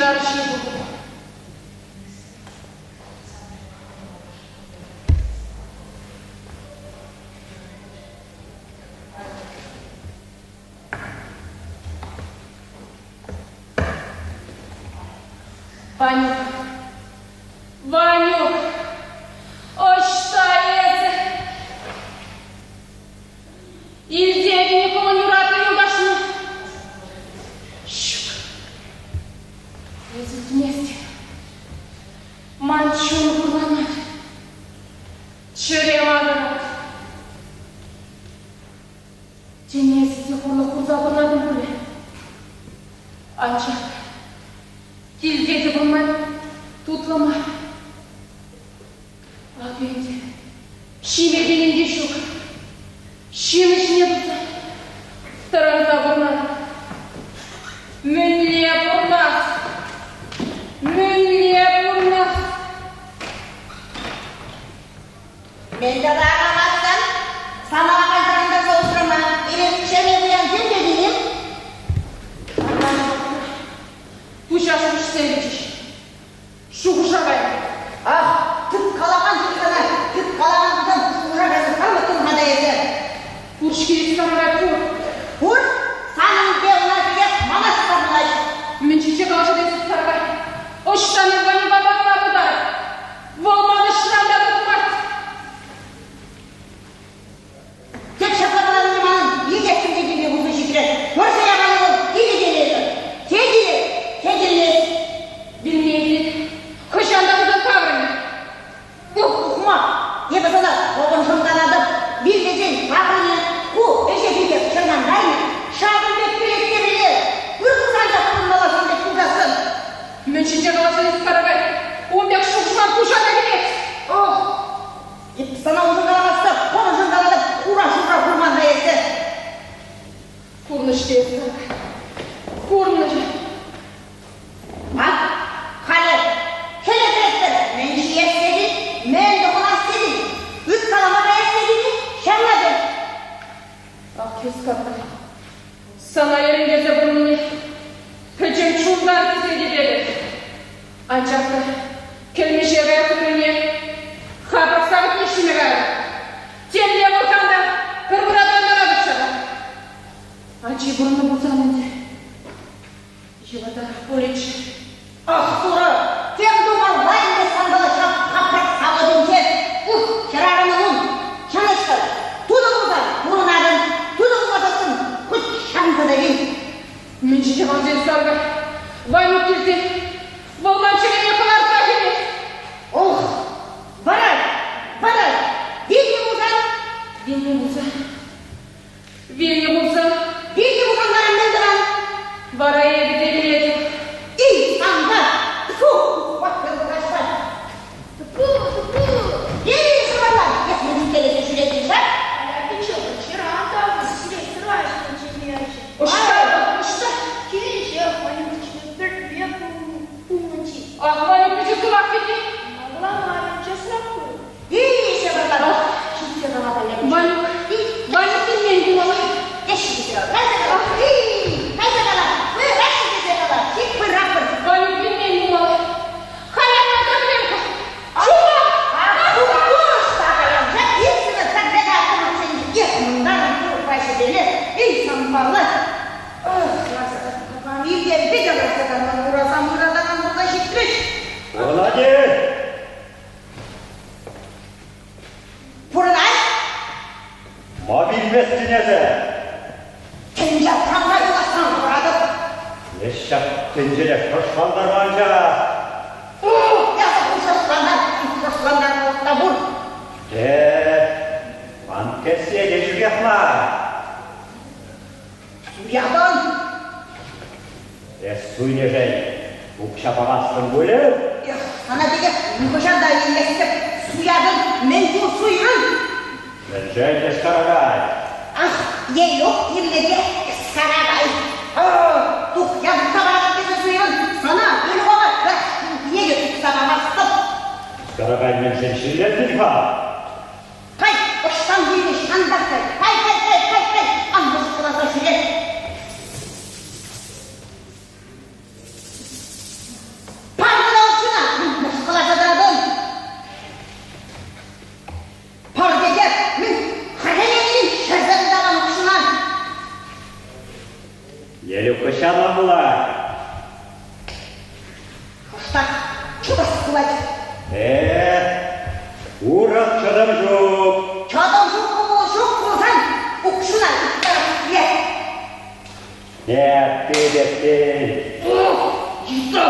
тарҫи пултӑм. Ванюк, Ванюк, ӑҫта эсӗ? Илтетӗн-и хӑвӑн юратнӑ юлташну? Ҫук, эсӗ илтместӗн. Ман чун хурланать, чӗре макӑрать. Тен, эсӗ те хурлӑх курса пурӑнатӑн пулӗ. Анчах килте те пулман, тутлӑ мар. Акӑ ӗнтӗ ҫиме тенин те ҫук. Ҫын ӗҫне туса тӑранса пурӑнатӑп. Мӗнле пурӑнас? Мӗнле пурӑнас? Мӗн тата акамастӑн? Сана ахаль тӑрантарса усрама эрех чӗре пуянсем тетӗн-им? Пуҫа шухӑшсем кӗчӗҫ. Шухӑша кайрӑм. Ах, тыткалакан тыткана, тыткалакан тытан шухӑша кайса тармӑттӑн-ха та эсӗ. Пур-ҫке Сарӑрай, пур. Пур? Санӑн те ӑна пекех манас пулать. Мӗн ҫинче калаҫать эсӗ, Сарӑрай? Ӑҫтан Иванпа татма пултарать? Вӑл ман ӑшран та тухмасть. Тек ҫапла каланине манӑн илтессӗм те килме пулса ҫитрӗ. Вӑрҫӑ яканӗ вӑл киле килетӗр. Те килет, те килмест. Вилме килет. Хӑҫан та пулсан таврӑнӗ. Ух, ухмах! Эпӗ сана хӑвӑншӑн калатӑп. Вилмесен таврӑнӗ. Ку ӗҫе питех чӑрмантармӗ. Ҫакӑн пек кӗлетке пире ыр тусан та пурӑнмалла сан пек пулсассӑн. Мӗн ҫинче калаҫса каракай? Ун пек шухӑшлан пуҫа та кӗмест. Ох, эп сана уншӑн каламастӑп, хӑвӑншӑн калатӑп, хура-шурра курман-ха эсӗ. Пурнӑҫ тес каракай. Пурнӑҫ. Ак, халӗ хӗле кӗретпӗр. Мӗн ҫиес тетӗн, мӗн тӑхӑнас тетӗн, ыткалама каяс тетӗн-и? Ҫавна пӗл. Ах, эс каракай. Сана йӗрӗнтерсе пурӑннине пӗтӗм чунтан тӳсетӗп эпӗ. Анчах та кӗлмӗҫе каяс вырӑнне хапӑр савӑтне ҫиме кайрӑм. Темле пулсан та пӗр вырӑнтан тӑратӑп ҫапах. Ачи пурӑннӑ пулсан ӗнтӗ йывӑртарах пулӗччӗ. Ах, Турӑ, тем тумалла ӗнтӗ санпала ҫак хапрак савӑтӗнче. Ух, хӗрарӑмӑн ун, чӑнӑҫсӑр. Тутӑ пулсан пурӑнатӑн, тутӑ пулмасассӑн хуть ҫанса та вил. Мӗн ҫитӗ саркӑ? Ванюк килсе вӑл ман чӗрене кӑларса кӗрет. Ох, варай, варай, вилнӗ пулсан? Вилнӗ пулсан, вилнӗ пулсан? Вилнӗ пулсан вара мӗн тӑван? Вара эпӗ те вилетӗп. Эй, санпа! Тьфу, ухмах каҫпа. Тьфу, тьфу! Эй, шӑварлан, эс мӗн ӳпкелесе ҫӳретӗн ҫак? Ӑҫта вӑл, ӑҫта? Килӗнче Ванюк пӗрле пулнӑччӗ. Ах, Ванюк пӗчӗк сӑмах пирки. Эй, шӑварлан, ҫитсе каласа Ванюк, Ванюк килмен пулмалла. Ванюк килмен пулмалла. Халь ӑна тӗплем-ха. Чупа! Пурӑнать-и? Пурӑнать? Ма вилместӗн эсӗ? Тӗнче хамра юласран хӑратӑп. Эс ҫак тӗнчере шӑршлантарманча. Ясӑ шӑршлантар, шӑршлантармалӑх та пур. Те, ман кӗсье те ҫӳрех мар. Суятӑн. Эс суйнӑшӑн укҫа памастӑн пулӗ? Эх, сана текех нихӑҫан та илместӗп. Суятӑн, мӗн чул суйрӑн? Мӗншӗн эс каракай? Ах, Елюк кирлӗ те эс каракай. Тухья тупса паратӑп тесе суйрӑн. Сана Елюкова пӗр ҫулхине те тупса памастӑп. Каракай мӗншӗн ҫиллентӗн-ха? Кай, ӑҫтан килнӗ ҫантах кай. Кай, кай, кай, кай, кай, ан мӑшкӑласа ҫӳре. Э, урӑх чӑтӑм ҫук. Чӑтӑм ҫук пул ҫук пулсан укҫуна ыттарах илет. Эппи теттин. Ух, йытӑ!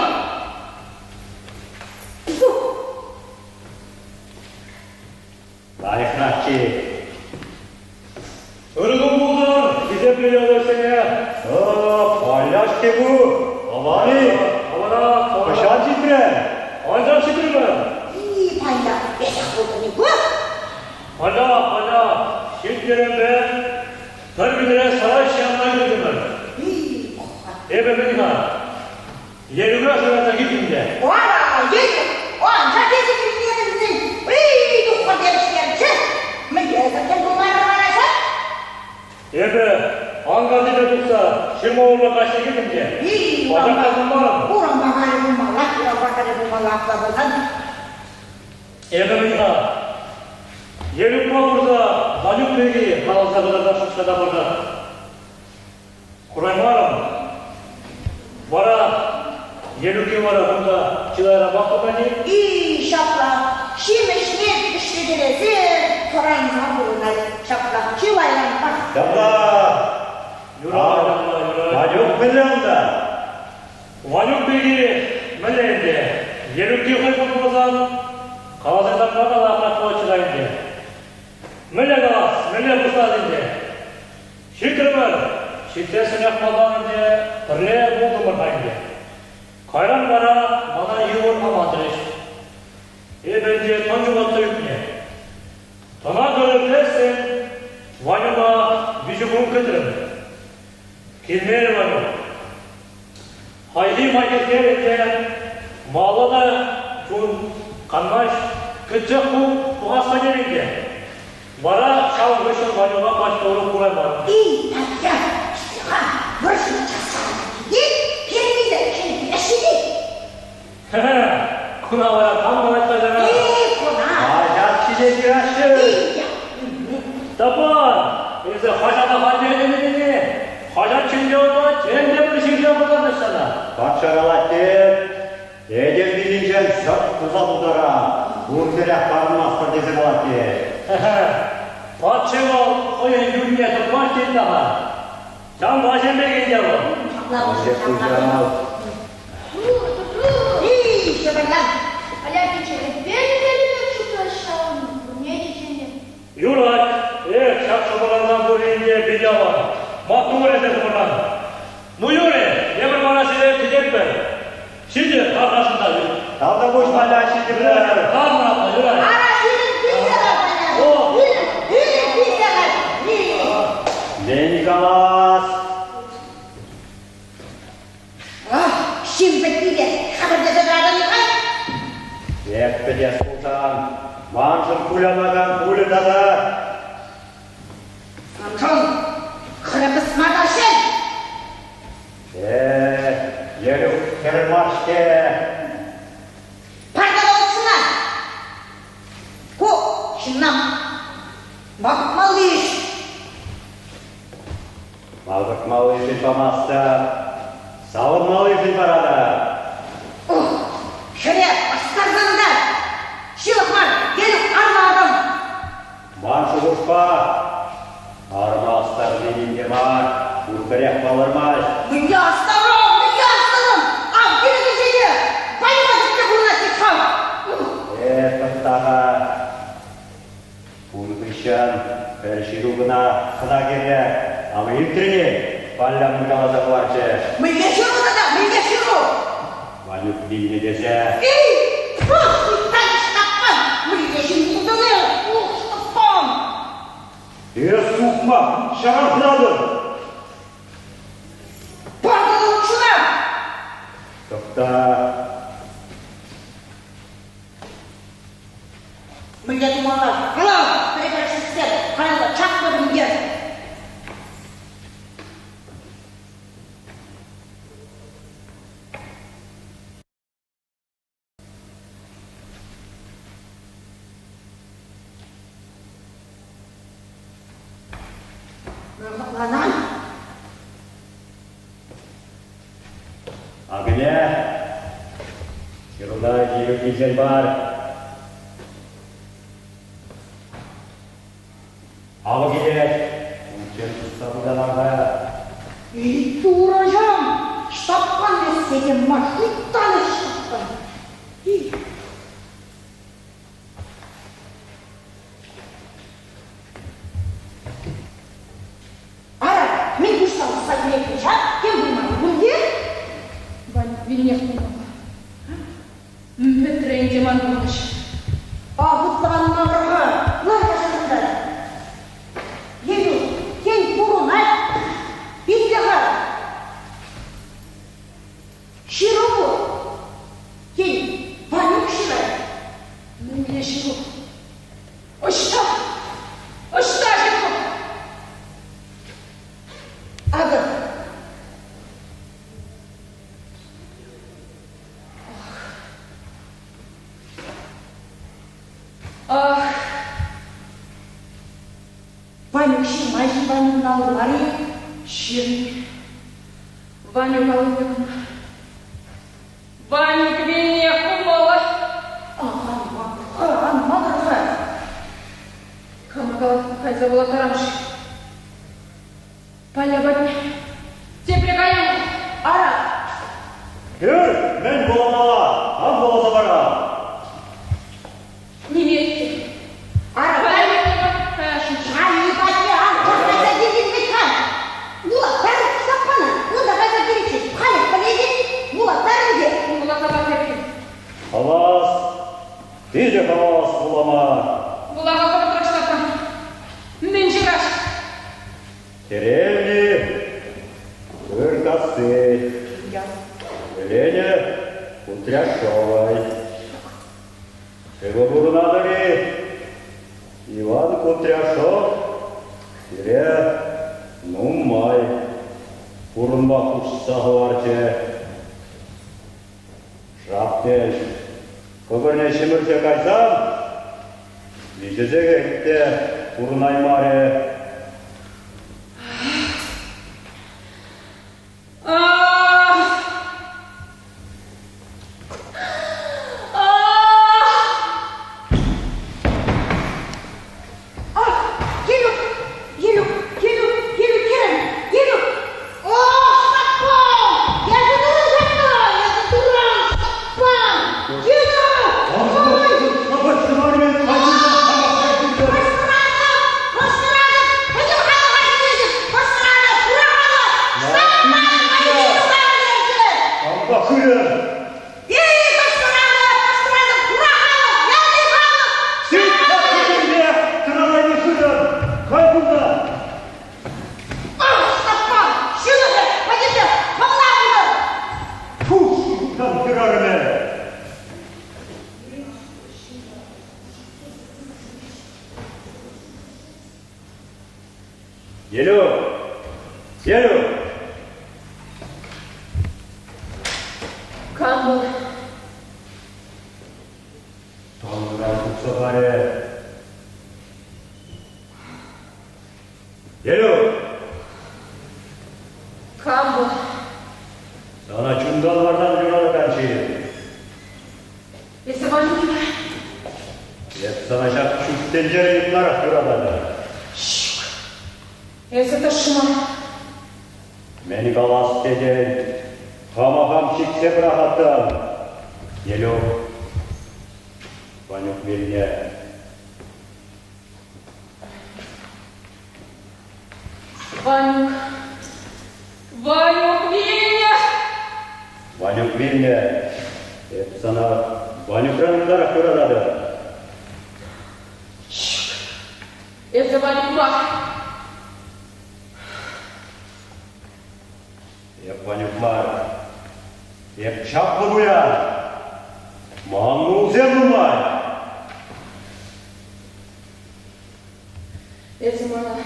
Лайӑхрахчи. Ырӑ кун пултӑр, хисеплӗ юлташсене. О, палляш-ҫке ку. Аван-и? Аванах. Хӑҫан ҫитрӗ? Анчах ҫитрӗмӗр. И, паллах, эсех пултӑн-и ку? Паллах, паллах, ҫитрӗмӗр. Пӗр витре сарай ҫанна кӗтӗмӗр. И, пӑх-ха. Эпӗ мӗн-ха? Елюка шыраса килтӗм те. Ара, Елюк, анчах эсӗ килне кӗрсен, ый, туххӑр терӗҫтерчӗ. Мӗнле тӗл пулмарӗ вара ҫак? Эпӗ анкартипе тухса ҫырма урлӑ каҫса килтӗм те. И, Пачах та пулмарӑм. Урампа кайрӗ пулмалла, урампа кайрӗ пулмалла, апла пулсан. Эпӗ мӗн-ха? Елюкпа курса Ванюк пирки каласа кӑтартасшӑн тапӑрта. Кураймарӑм. Вара Елюки вара кунта чылайранпах тӑрать-и? И, ҫапла, ҫимӗҫне ӗҫлекелесе тӑранса пурӑнать. Ҫапла, чылайранпах. Ҫапла. Юрать, юрать. Ванюк мӗнле унта? Ванюк пирки мӗнле ӗнтӗ? Елюки хӑй пулсан каласа кӑтартма та лайӑхрах пулатчӗ ӗнтӗ. Мӗнле калас, мӗнле пуҫлас ӗнтӗ? Ҫитрӗмӗр! Ҫитсессӗнех малтан ӗнтӗ пӗрле пултӑмӑр-ха ӗнтӗ. Кайран вара мана йывӑр амантрӗҫ. Эпӗ ӗнтӗ тӑн ҫухатса ӳкнӗ. Тӑна кӗртессӗн Ванюка виҫӗ кун кӗтрӗм. Килмерӗ Ванюк. Хайхи майӗпе ӗнтӗ малалла та чун канмасть, кӗтсех тухас та терӗ ӗнтӗ. Вара ҫав хыҫҫӑн Ванюка пач урӑх кураймарӑм. И, Татя, ха, вӑрҫӑ часах килет, килмест-и? Куна вара кам калать сана? И, куна. Хаҫат ҫине ҫыраҫҫӗ. Тапан, эсӗ хаҫата хатӗрленӗ хаҫат ҫинче унта тем те пӗр ҫырса кӑтартӗҫ сана. Патша калать те, этем вилнинчен сӑрт туса тутаран, пурпӗрех парӑнмастпӑр тесе калать те. Патши вӑл хӑйӗн юнне тӑкмасть тет-ха. Ҫавӑнпа ҫемпе килте вӑл. Юрать, эх, ҫак шӑпӑрлансан пурин те пит аван. Маттур эсӗ шӑпӑрлан. Ну, юрӗ, эпӗр вара сире кӗтетпӗр. Ҫитӗ, тархасшӑн та. Тавтапуҫ Валя, ҫитӗпӗр. Тархасшӑн, юрать. Ара, пирӗн килсе лар, Пирӗн, пирӗн килсе лар. Мӗн калас? Ах, ҫын пӗтнипе хатӗрлесе тӑратӑн-и-ха? Эп пӗтес пулсан, маншӑн кулянакан пулӗ тата. Антон, хӑрӑ пӑсма та шел. Э, Елюк хӗр мар-ҫке. Пардон, Ку ҫынна макӑртмалли ӗҫ. Макӑртмаллишӗн памастӑп, савӑнмаллишӗн паратӑп. Ух, хӗре астарсан та ҫылӑх мар, Елюк арлатӑм. Ман шухӑшпа, арӑма астарни ним те мар, пурпӗрех палӑрмасть. Мӗнле астарам, мӗнле астарам? Ав килӗшӗнче те пайма кӗтсе пурӑнать вӗт-ха. Э, тӑхта-ха. Ун хыҫҫӑн пӗр ҫыру кӑна хӑна кирлӗ. Ав илтрӗн-и? Палля мӗн каласа хӑварчӗ. Мӗнле ҫыру тата, мӗнле ҫыру? Ванюк вилнӗ тесе. Эй, пух, Ҫтаппан, мӗнле ҫын пултӑн Ух, Ҫтаппан! Эс тухма, ҫаран хӑратӑн! Пӑртӑн укҫуна! Тӑхта. Мӗнле тумалла? Кала, пӗр-пӗр каялла чакнӑ ӗнтӗ. Мӑхланан. Акӑне, ҫыруна йывӑр килсен пар. Авӑ килет. Унччен тытса пытанар-ха. Эй, Турӑҫӑм! Ҫтаппан эссе те мар, шуйттан эс, Ҫтаппан! Эй! Ара, мӗн пуҫса усса килет ҫак, тем пулман пуль Ванюк вилнех пулмалла. Пӗтрӗ ӗнтӗ ман пурнӑҫ. Ах, ытланмарӑр-ха, лар-ха ҫакӑнта. Елюк, тен, пурӑнать? Итле-ха. Ҫыру пур. Тен, Ванюк ҫырать? Мӗнле ҫыру? Ӑҫта? Ӑҫта ҫыру? Акӑ. Ах. Ванюк ҫырмасть-и Ванюк алли мар-и? Ҫырни. Ванюк аллине кӑна. Ванюк вилнех пулмалла. Ан макӑр-ха, ан макӑр-ха. Кама кайса вулаттарам-ши? Паля патне тепре каям. Ара. Кӗр, мӗн вуламалла, ан вуласа пара. Ниметти. Ара. Паля патне Али патне ан кайса килтӗн вӗт-ха. Вулаттар Ҫтаппана. Унта кайса киличчен халех пӗлетӗн. Вулаттар ӗнтӗ. Вуласа пар эппин. Хавас, питӗ хавас вулама. Вулама хӑвӑртрах Ҫтаппан. Мӗн ҫырас? Деревни Ыркасси. Елене Кудряшовой. Сывӑ пурӑнатӑр-и? Иван Кудряшов пире нумай пурӑнма хушса хӑварчӗ. Шаптеш, кӑкӑрне ҫӗмӗрсе кайсан, виҫӗ сехет те пурӑнаймарӗ. Ах, Елюк, Елюк, Елюк, Елюк, хӗрӗм, Елюк! О, Ҫтаппан! Эсӗ турӑн ҫакна! Эсӗ туран, Ҫтаппан! Елюк! Ой! Кӑшкӑратӑп! Кӑшкӑратӑп! Пӗтӗм халӑха ҫитетӗп! Кӑшкӑратӑп! Хура халӑх! Ҫтаппан! Кампа хырӑн? Эй, кӑшкӑратӑп! Кӑшкӑратӑп! Хура халӑх! Ялти халӑх! Сиккипе тӑранайми хырӑн! Кай кунта! Ах, Ҫтаппан! Ҫылӑхӗ пӗтӗмпех хӑвна пултӑр! Фу, шуйттан хӗрарӑмӗ! Елюк! Елюк! Кам вӑл? Тӑнран тухса парӗ. Елюк! Кам вӑл? Сана чунтан-вартан юратакан ҫын. Эсӗ Ванюкина? Эп сана ҫак ҫут тӗнчерен ытларах юрататӑп. Ҫук. Эсӗ тӑшман. Мӗн калас тетӗн? Хама хам чиксе пӑрахаттӑм. Елюк. Ванюк вилнӗ. Ванюк. Ванюк вилнӗ! Ванюк вилнӗ. Эп сана Ванюкран ытларах юрататӑп. Ҫук. Эсӗ Ванюк мар. Эп Ванюк мар. Эп чаплӑ пуян. Ман мулсем нумай. Эсӗ мана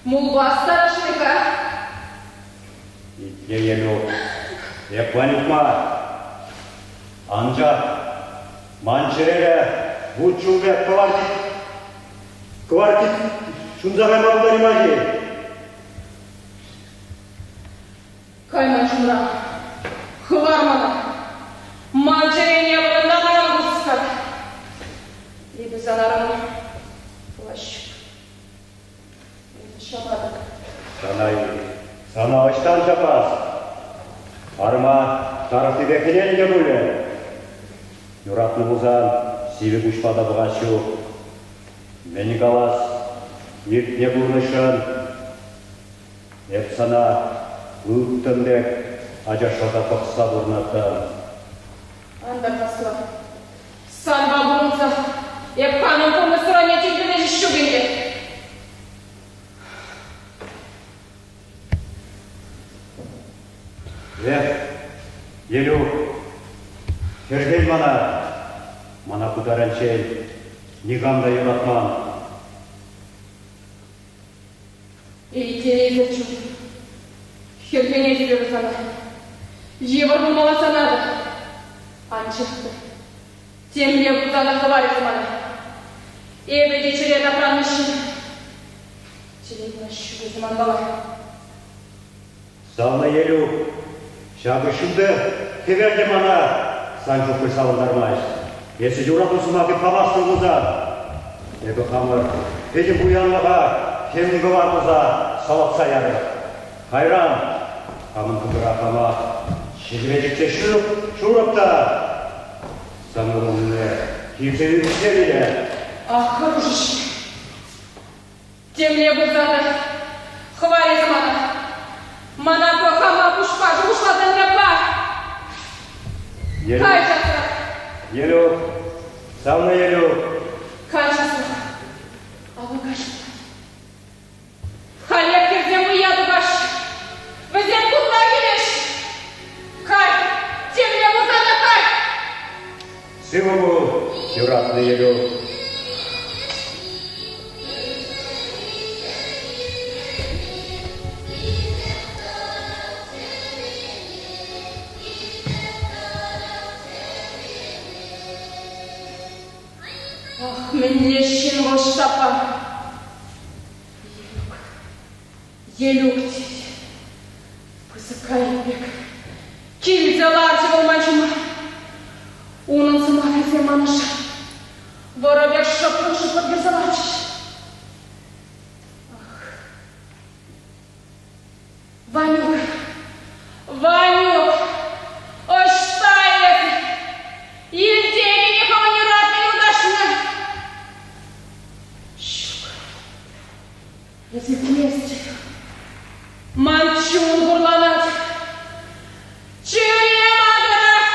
мулпа астарасшӑн-ха. Итле, Елюк, эп Ванюк мар. Анчах ман чӗрере вут чул пек кӑвар кӑвар ҫунса кайма пултараймасть-и? Кай ман ҫумран. Хӑвар мана. Ман чӗрене вырӑнтан ан хускат. Эпӗ сан арӑму пулас ҫук. Сана-и, сана ӑҫтан ҫапас? Арӑма тарӑхнипе хӗненӗ те пулӗ. Юратнӑ пулсан сивӗ куҫпа та пӑхас ҫук. Мӗн калас, иртнӗ пурнӑҫшӑн эп сана ылтӑн пек ачашласа пӑхса пурӑнаттӑм. Ан тархасла. Санпа пурӑнса эп хамӑн пурнӑҫра не тиркемелли ҫук ӗнтӗ. Эх, Елюк, хӗрхен мана. Мана ку таранччен никам та юратман. Эй, телейлӗ чун, хӗрхенетӗп эпӗ сана. Йывӑр пулмалла сана та. Анчах та темле пулсан хӑварӗ мана. Эпӗ те чӗре тапраннӑ ҫын. Чӗре кӑна ҫук эсӗ манпала. Савнӑ Елюк, ҫакӑ ҫутӑ хӗвел те мана сан чухлӗ савӑнтармасть. Эсӗ юрату сӑмахӗ памастӑн пулсан, эпӗ хамӑр пӗтӗм пуянлӑха хӗм кӑвар туса салатса ярӑп. Кайран хамӑн кӑкӑра хамах ҫӗҫӗпе чиксе шурӑп та сан ывӑлне килсе ӳксе вилӗ. Ах, хӑрушӑ-ҫке. Темле пулсан та хӑвар эсӗ мана. Мана пӑхама пуҫпа шухӑшласан япа. Кай часрах. Елюк, савнӑ Елюк. Кай часрах. Авӑ каҫ пулать. Халех хӗрсем уя тухаҫҫӗ. Вӗсем кунта килеҫҫӗ. Кай, темле пулсан та кай. Сывӑ пул, юратнӑ Елюк. Ах, мӗнле ҫын вӑл Ҫтаппан! Елюк, Елюк тет. Пысӑк кайӑк пек. Килсе ларчӗ вӑл ман ҫума. Унӑн сӑмахӗсем манӑша вӑрӑ пек шӑппӑн-шӑппӑн кӗрсе ларчӗҫ. Ах, Ванюк, Ванюк, ӑҫта эсӗ? Илтетӗн-и хӑвӑн юратнӑ юлташна? Ҫук, эсӗ килместӗн. Ман чун хурланать. Чӗре макӑрать.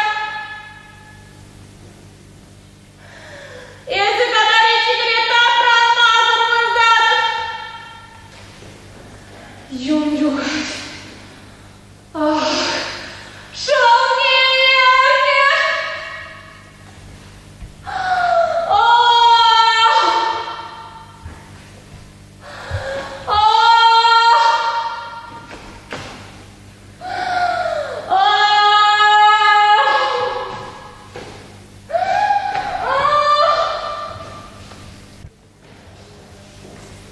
Эсӗ катари чикӗре тапранмасӑр выртатӑн. Юн юхать. Ах, шӑлне ернӗ! Ах! Ах!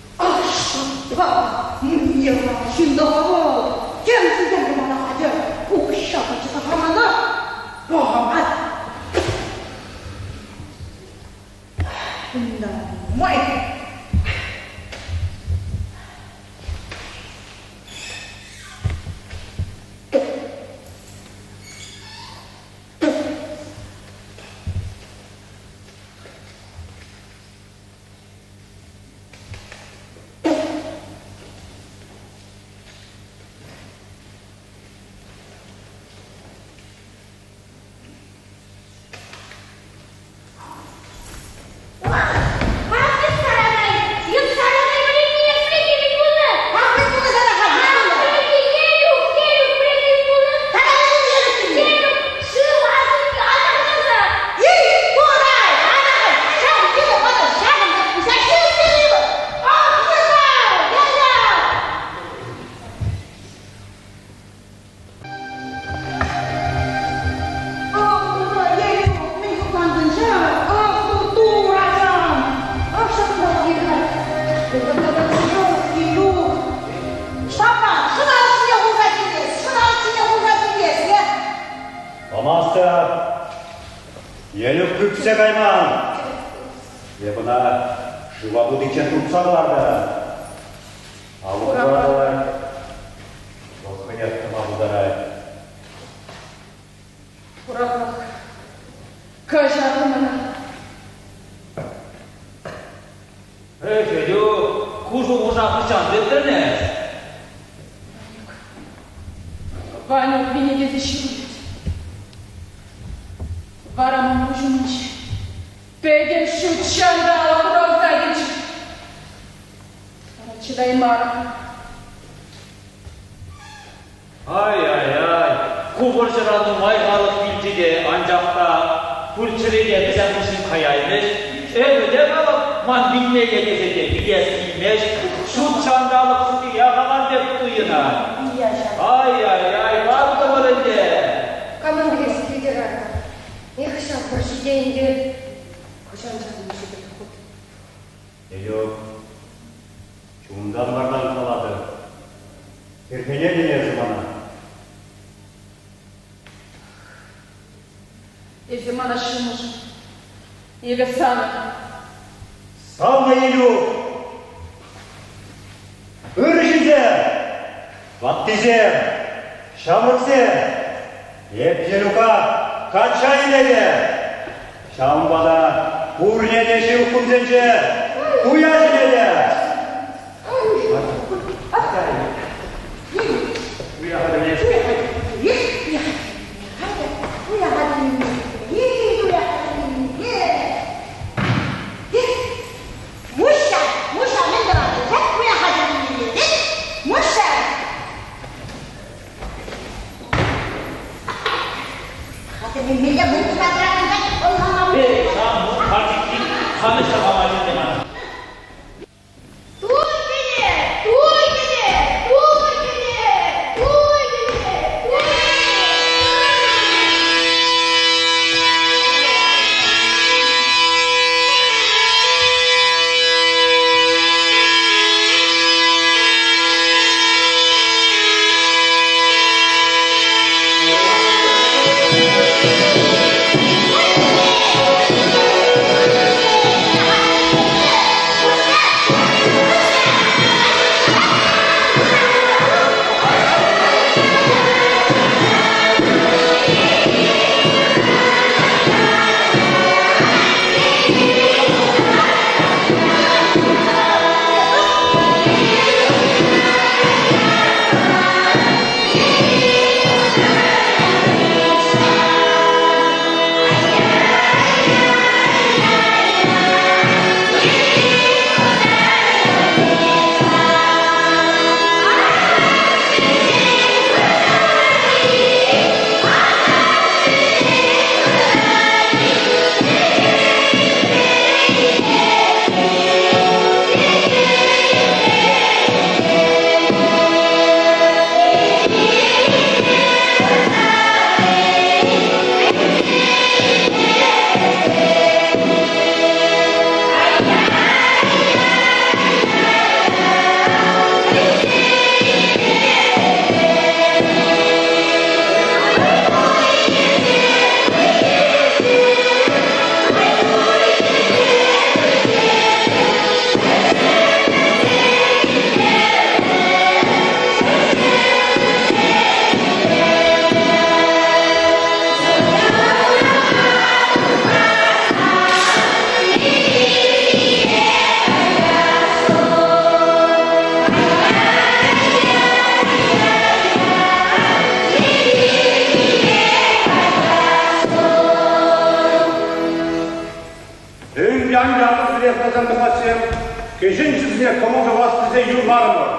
Ах! Памастӑп. Елюк кӳпсе кайман. Эп ӑна шыва путиччен туртса кӑлартӑм. Алӑ хураллать. пултарать. Хурахлах, каҫар мана. Эй, Федюк, ку шухӑша хӑҫан тытрӑн эс? Ванюк, Ванюк винегесе ҫырать. Вара ман куҫ умӗнче пӗтӗм ҫут ҫанталӑк хуралса килчӗ. Вара чӑтаймарӑм. Ай-ай-ай, ку вӑрҫӑра нумай халӑх вилчӗ те, анчах та пуль чӗрене вӗсем хыҫҫӑн каяймӗҫ. Эпӗ те калӑп, ман вилмелле тесе те вилес килмест. Ҫут ҫанталӑк ҫути яхаман пек туйӑнать. Ай-ай-ай, ваттӑмӑр ӗнтӗ. Камӑн вилес килтӗр-ха? Эх, ҫав вӑрҫӑ те ӗнтӗ. Хӑҫан чарӑннӑ-ши тепӗр хут? Елюк, чунтан-вартан калатӑп. Хӗрхенетӗн эсӗ мана. Эсӗ мана ҫумӑшӑн. Эпӗ санӑн. Савнӑ Илюк! Ырӑ ҫынсем! Ваттисем! Ҫамрӑксем! Эп Елюка качча илетӗп! Ҫавӑнпа та пурне те ҫывӑх кунсенче туя чӗнетӗп! Муша, Муша мӗн тӑватӑн? Туя хатӗрленетӗн? Муша! Хатӗрленмелле пулса тӑракан ӑнланмалла. Эй, сан карчӑкки канӑҫ та памасть ӗнтӗ мана. Туй киле! Туй киле! Туй киле! Туй киле! Ӗнтӗ сире тасан тӑхассем, кӗҫӗн чысне кӑмӑл тӑвас тесе юрларӑмӑр.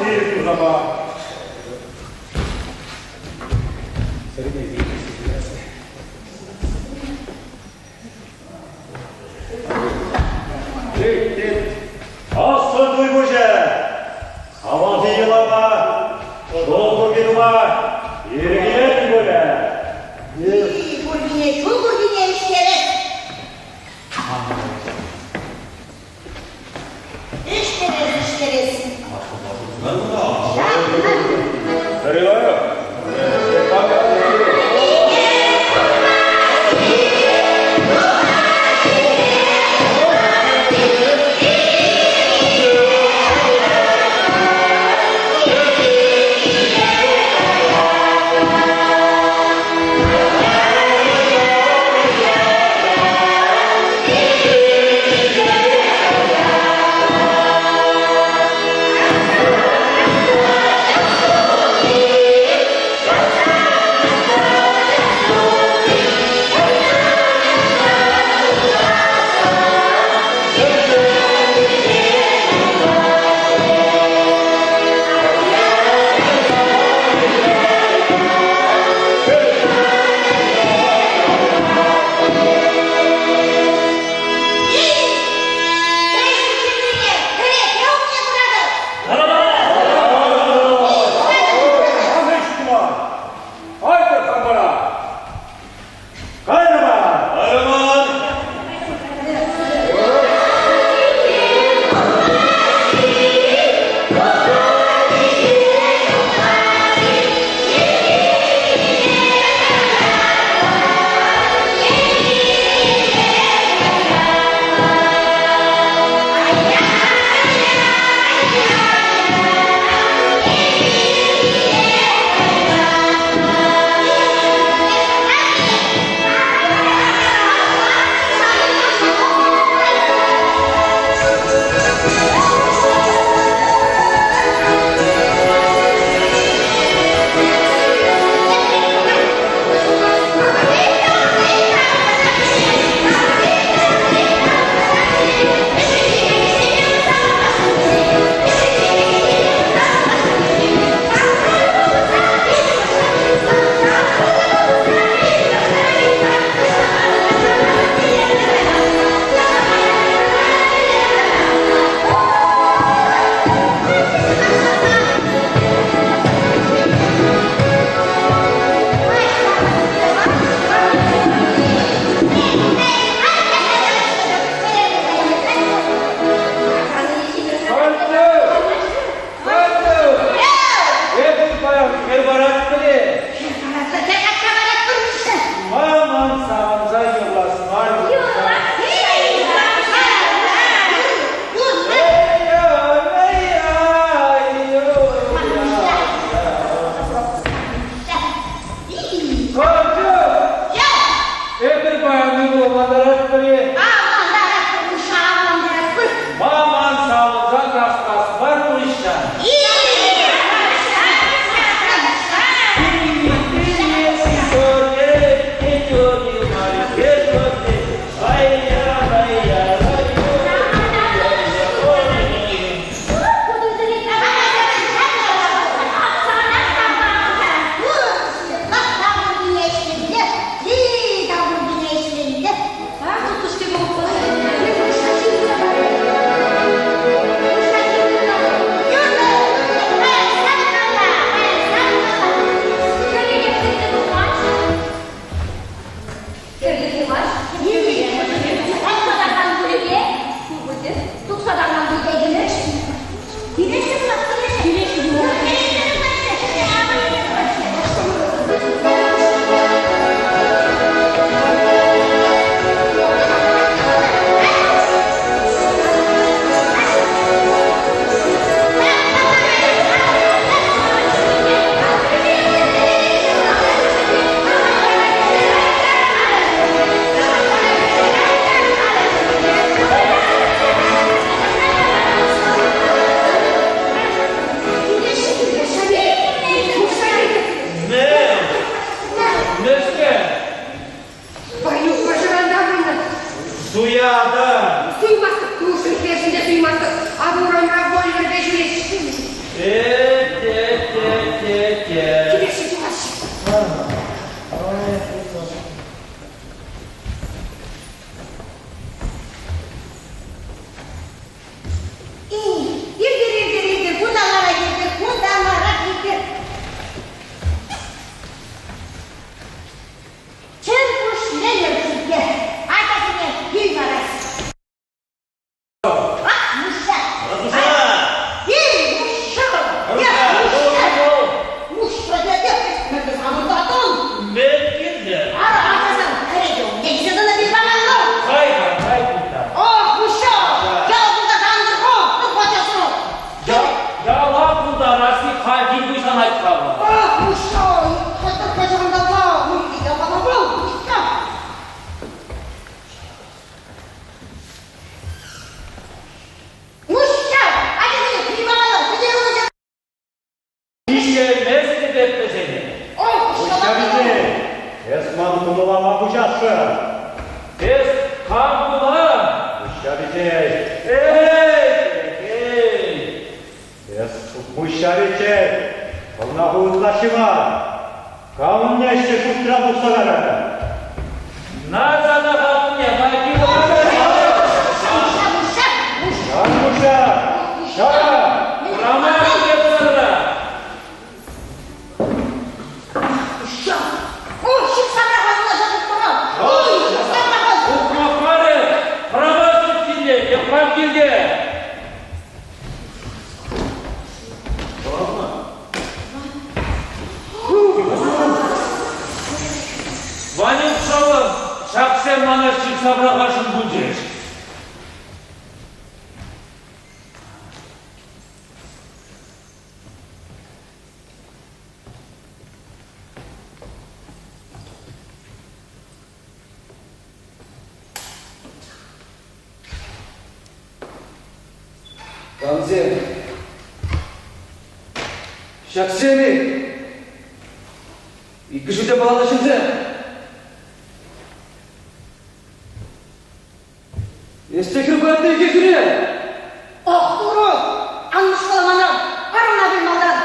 ирӗк туса пар. Аслӑ туй пуҫӗ! Авалхи йӑлапа школ курки тума ирӗк илетӗн пулӗ? Куркине ҫул куркине ӗҫтерес. Ӗҫтерес, ӗҫтерес. Сарилаев! Халь тин пуҫланать-ха вӑл. Ах, Муша, хӑтӑркка ҫавӑнталла, уй, япала вӑл, Мишка. Муша, ачасене хӑймамалла, сӗтел умӗнче Ишлеместӗп эп вӗсене. Ой, Муҫҫа витре, эс ман кӑмӑла ма хуҫасшӑн? Эс кам пулан? Муҫҫа витре. Эй, эй! Эс Муҫҫа витре, хӑвна ху ытлашши мар. Камне ӗҫсе шутра тухса кайрӑн? На сана камне, майки Муша, Муша, Муша, Муша, Муша! Роман Петровна! Муша! Ой, ҫыхса пӑрахасла ҫак Ой, ҫыхса пӑрахас! Ухмахмарӗ, хӑрамасӑр килте, йӑхран килте! Ванюк шӑллӑм, ҫаксем мана ҫыхса пӑрахасшӑн пулчӗҫ. Камсем? Ҫаксем-и? Иккӗшӗ те палланӑ ҫынсем. Эс те хӗр патне килтӗре? Ах, турӑ! Ан мӑшкӑла мана! Арӑмна пӗл малтан!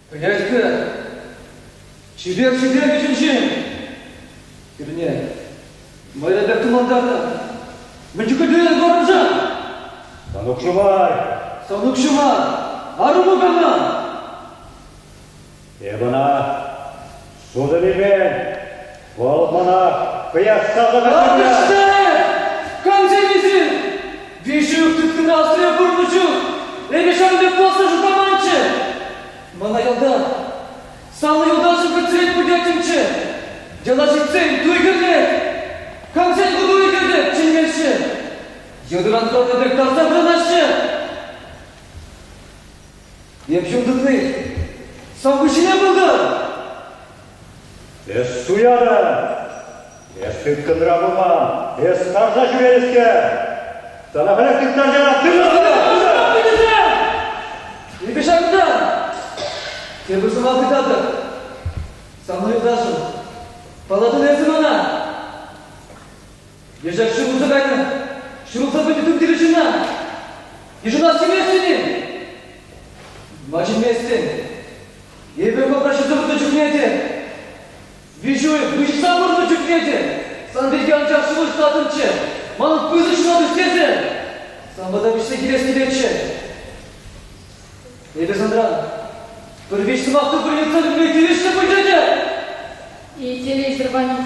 Пӗлетпӗр. Чипер-чипер кӗҫӗн ҫын. Хӗрне мӑйра пек тумлантарнӑ. Мӗн чухлӗ тӳленӗ вӑрӑмшӑн? Санук ҫумар. Санук ҫумар. Арӑму кама? Эп ӑна сутӑн илмен. Вӑл мана хӑясса тӑкать. Камсем эсир? Виҫӗ тыткӑна асра курнӑ чух эпӗ ҫавӑн пек пуласса шутламанччӗ. Мана ялта савнӑ юлташӑм кӗтсен пӗлтертӗмччӗ. Яла ҫитсен туй кӗрлет. Камсен ку туйӗ кӗрлет чӗнмеҫҫӗ. Йытӑран тӑнӑ пек тарса пурӑнаҫҫӗ. Эп ҫул тытни сан пуҫне пултӑр. Эс суятӑн! Эс тыткӑнра пулман, эс тарса ҫӳренӗскер! Сана халех тыттарса Тытса! Эпӗ ҫакӑнта! Тепӗр сӑмах ыйтатӑп. Сана юлташӑм, паллатӑн эсӗ мана? Ешек ҫурӑлса кайнӑ, ҫурӑлса пӗтнӗ тумтирӗ ҫынна. Йышӑнас теместӗн-и? Ма чӗнместӗн? Эпӗ кӑкӑр ҫисе выртнӑ чухне те, виҫ уйӑх выҫса выртнӑ чухне те сан пирки анчах шухӑшлаттӑмччӗ, манӑн пысӑк ҫунат ӳстерсе сан пата вӗҫсе килес килетчӗ. Эпӗ санран пӗр виҫ сӑмах та пӗр йӑтса тупма тивӗҫлӗ пулчӗ те. Телейсӗр Ванюк,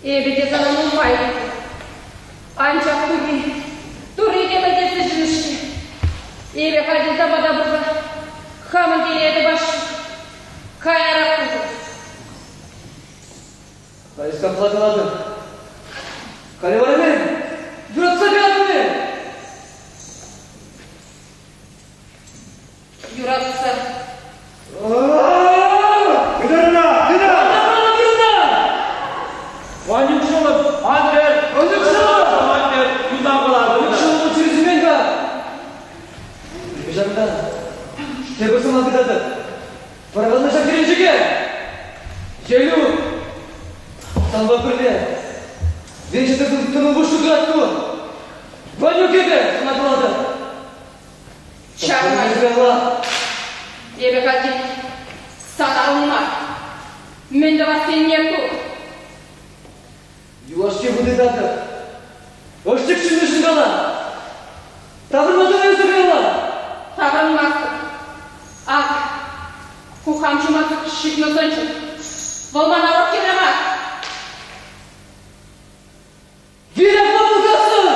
эпӗ те сана нумай ыйтрӑм. Анчах Турри, Турри те пӗлтерсе ҫын-ҫке. Эпӗ халь те пата пырса хамӑн телее тупас-ши? Каярах пултӑр. Халь капла калатӑп. Халӗ вара мӗн? Юратса каятӑн-и? Юратса. Тытӑр-ха, тытӑр! Ванюк шӑллӑм, ан вер! Ванюк шӑллӑм! Ан вер, юна кӑлартӑн. Ванюк шӑллӑм чирсемен-ха! Ҫакна тепӗр сӑмах тытатӑп. Пӑрахӑннӑ ҫак кӗренчӗке! Елюк! Санпа пӗрле венчете тӑнӑ пуҫ тытать ку! Ванюк эпӗ, сана калатӑп! Чарма. Эпӗ халь сан арӑму мар. Мӗн тӑвас тенине ту. Юлашки выртатӑп. Ӑш-чик ҫыннишӗн кала. Таврӑнма тӑмӗ кала. Таврӑнмастӑп. Ак, ку хам ҫума ҫыхнӑ сӑнчӑк. Вӑл мана урӑх кирлӗ мар. Вилӗм пулсассӑн!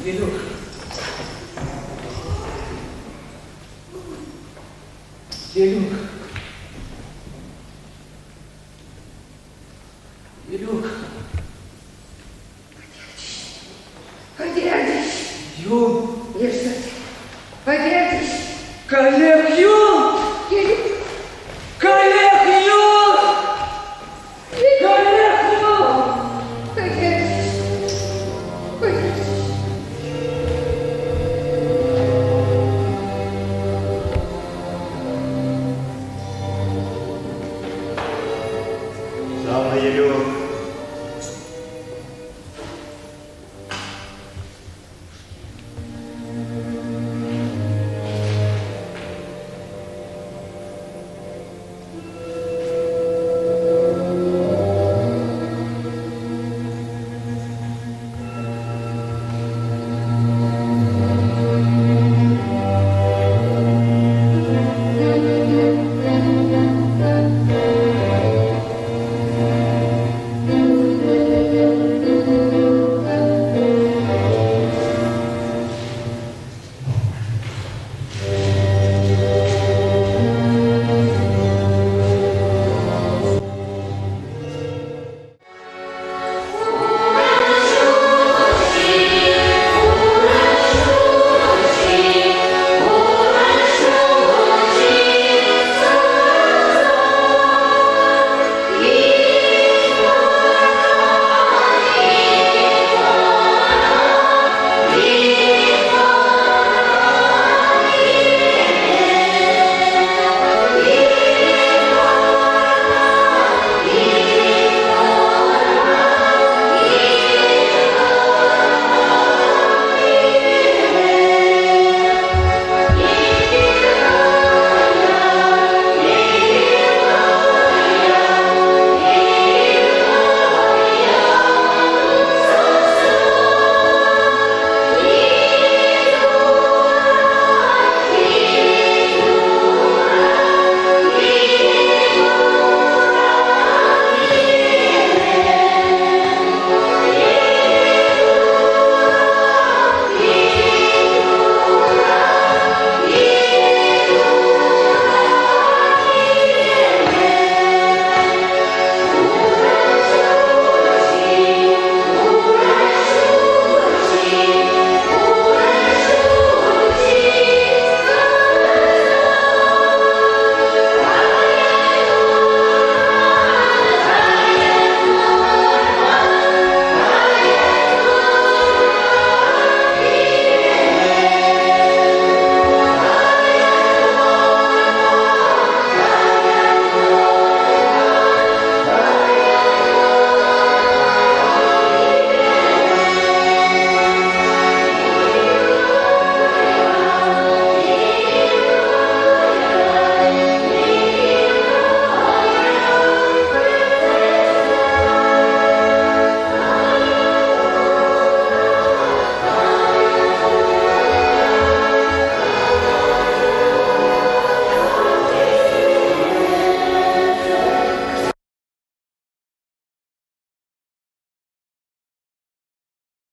Елюк. Елюк. Елюк. Пӗтерчӗҫ. Юн. Ирсӗрсем. Пӗтерчӗҫ. Каллех юн! Елюк. Каллех юн! Каллех юн! Пӗтерчӗҫ. Пӗтерчӗҫ. Савнӑ Елюк.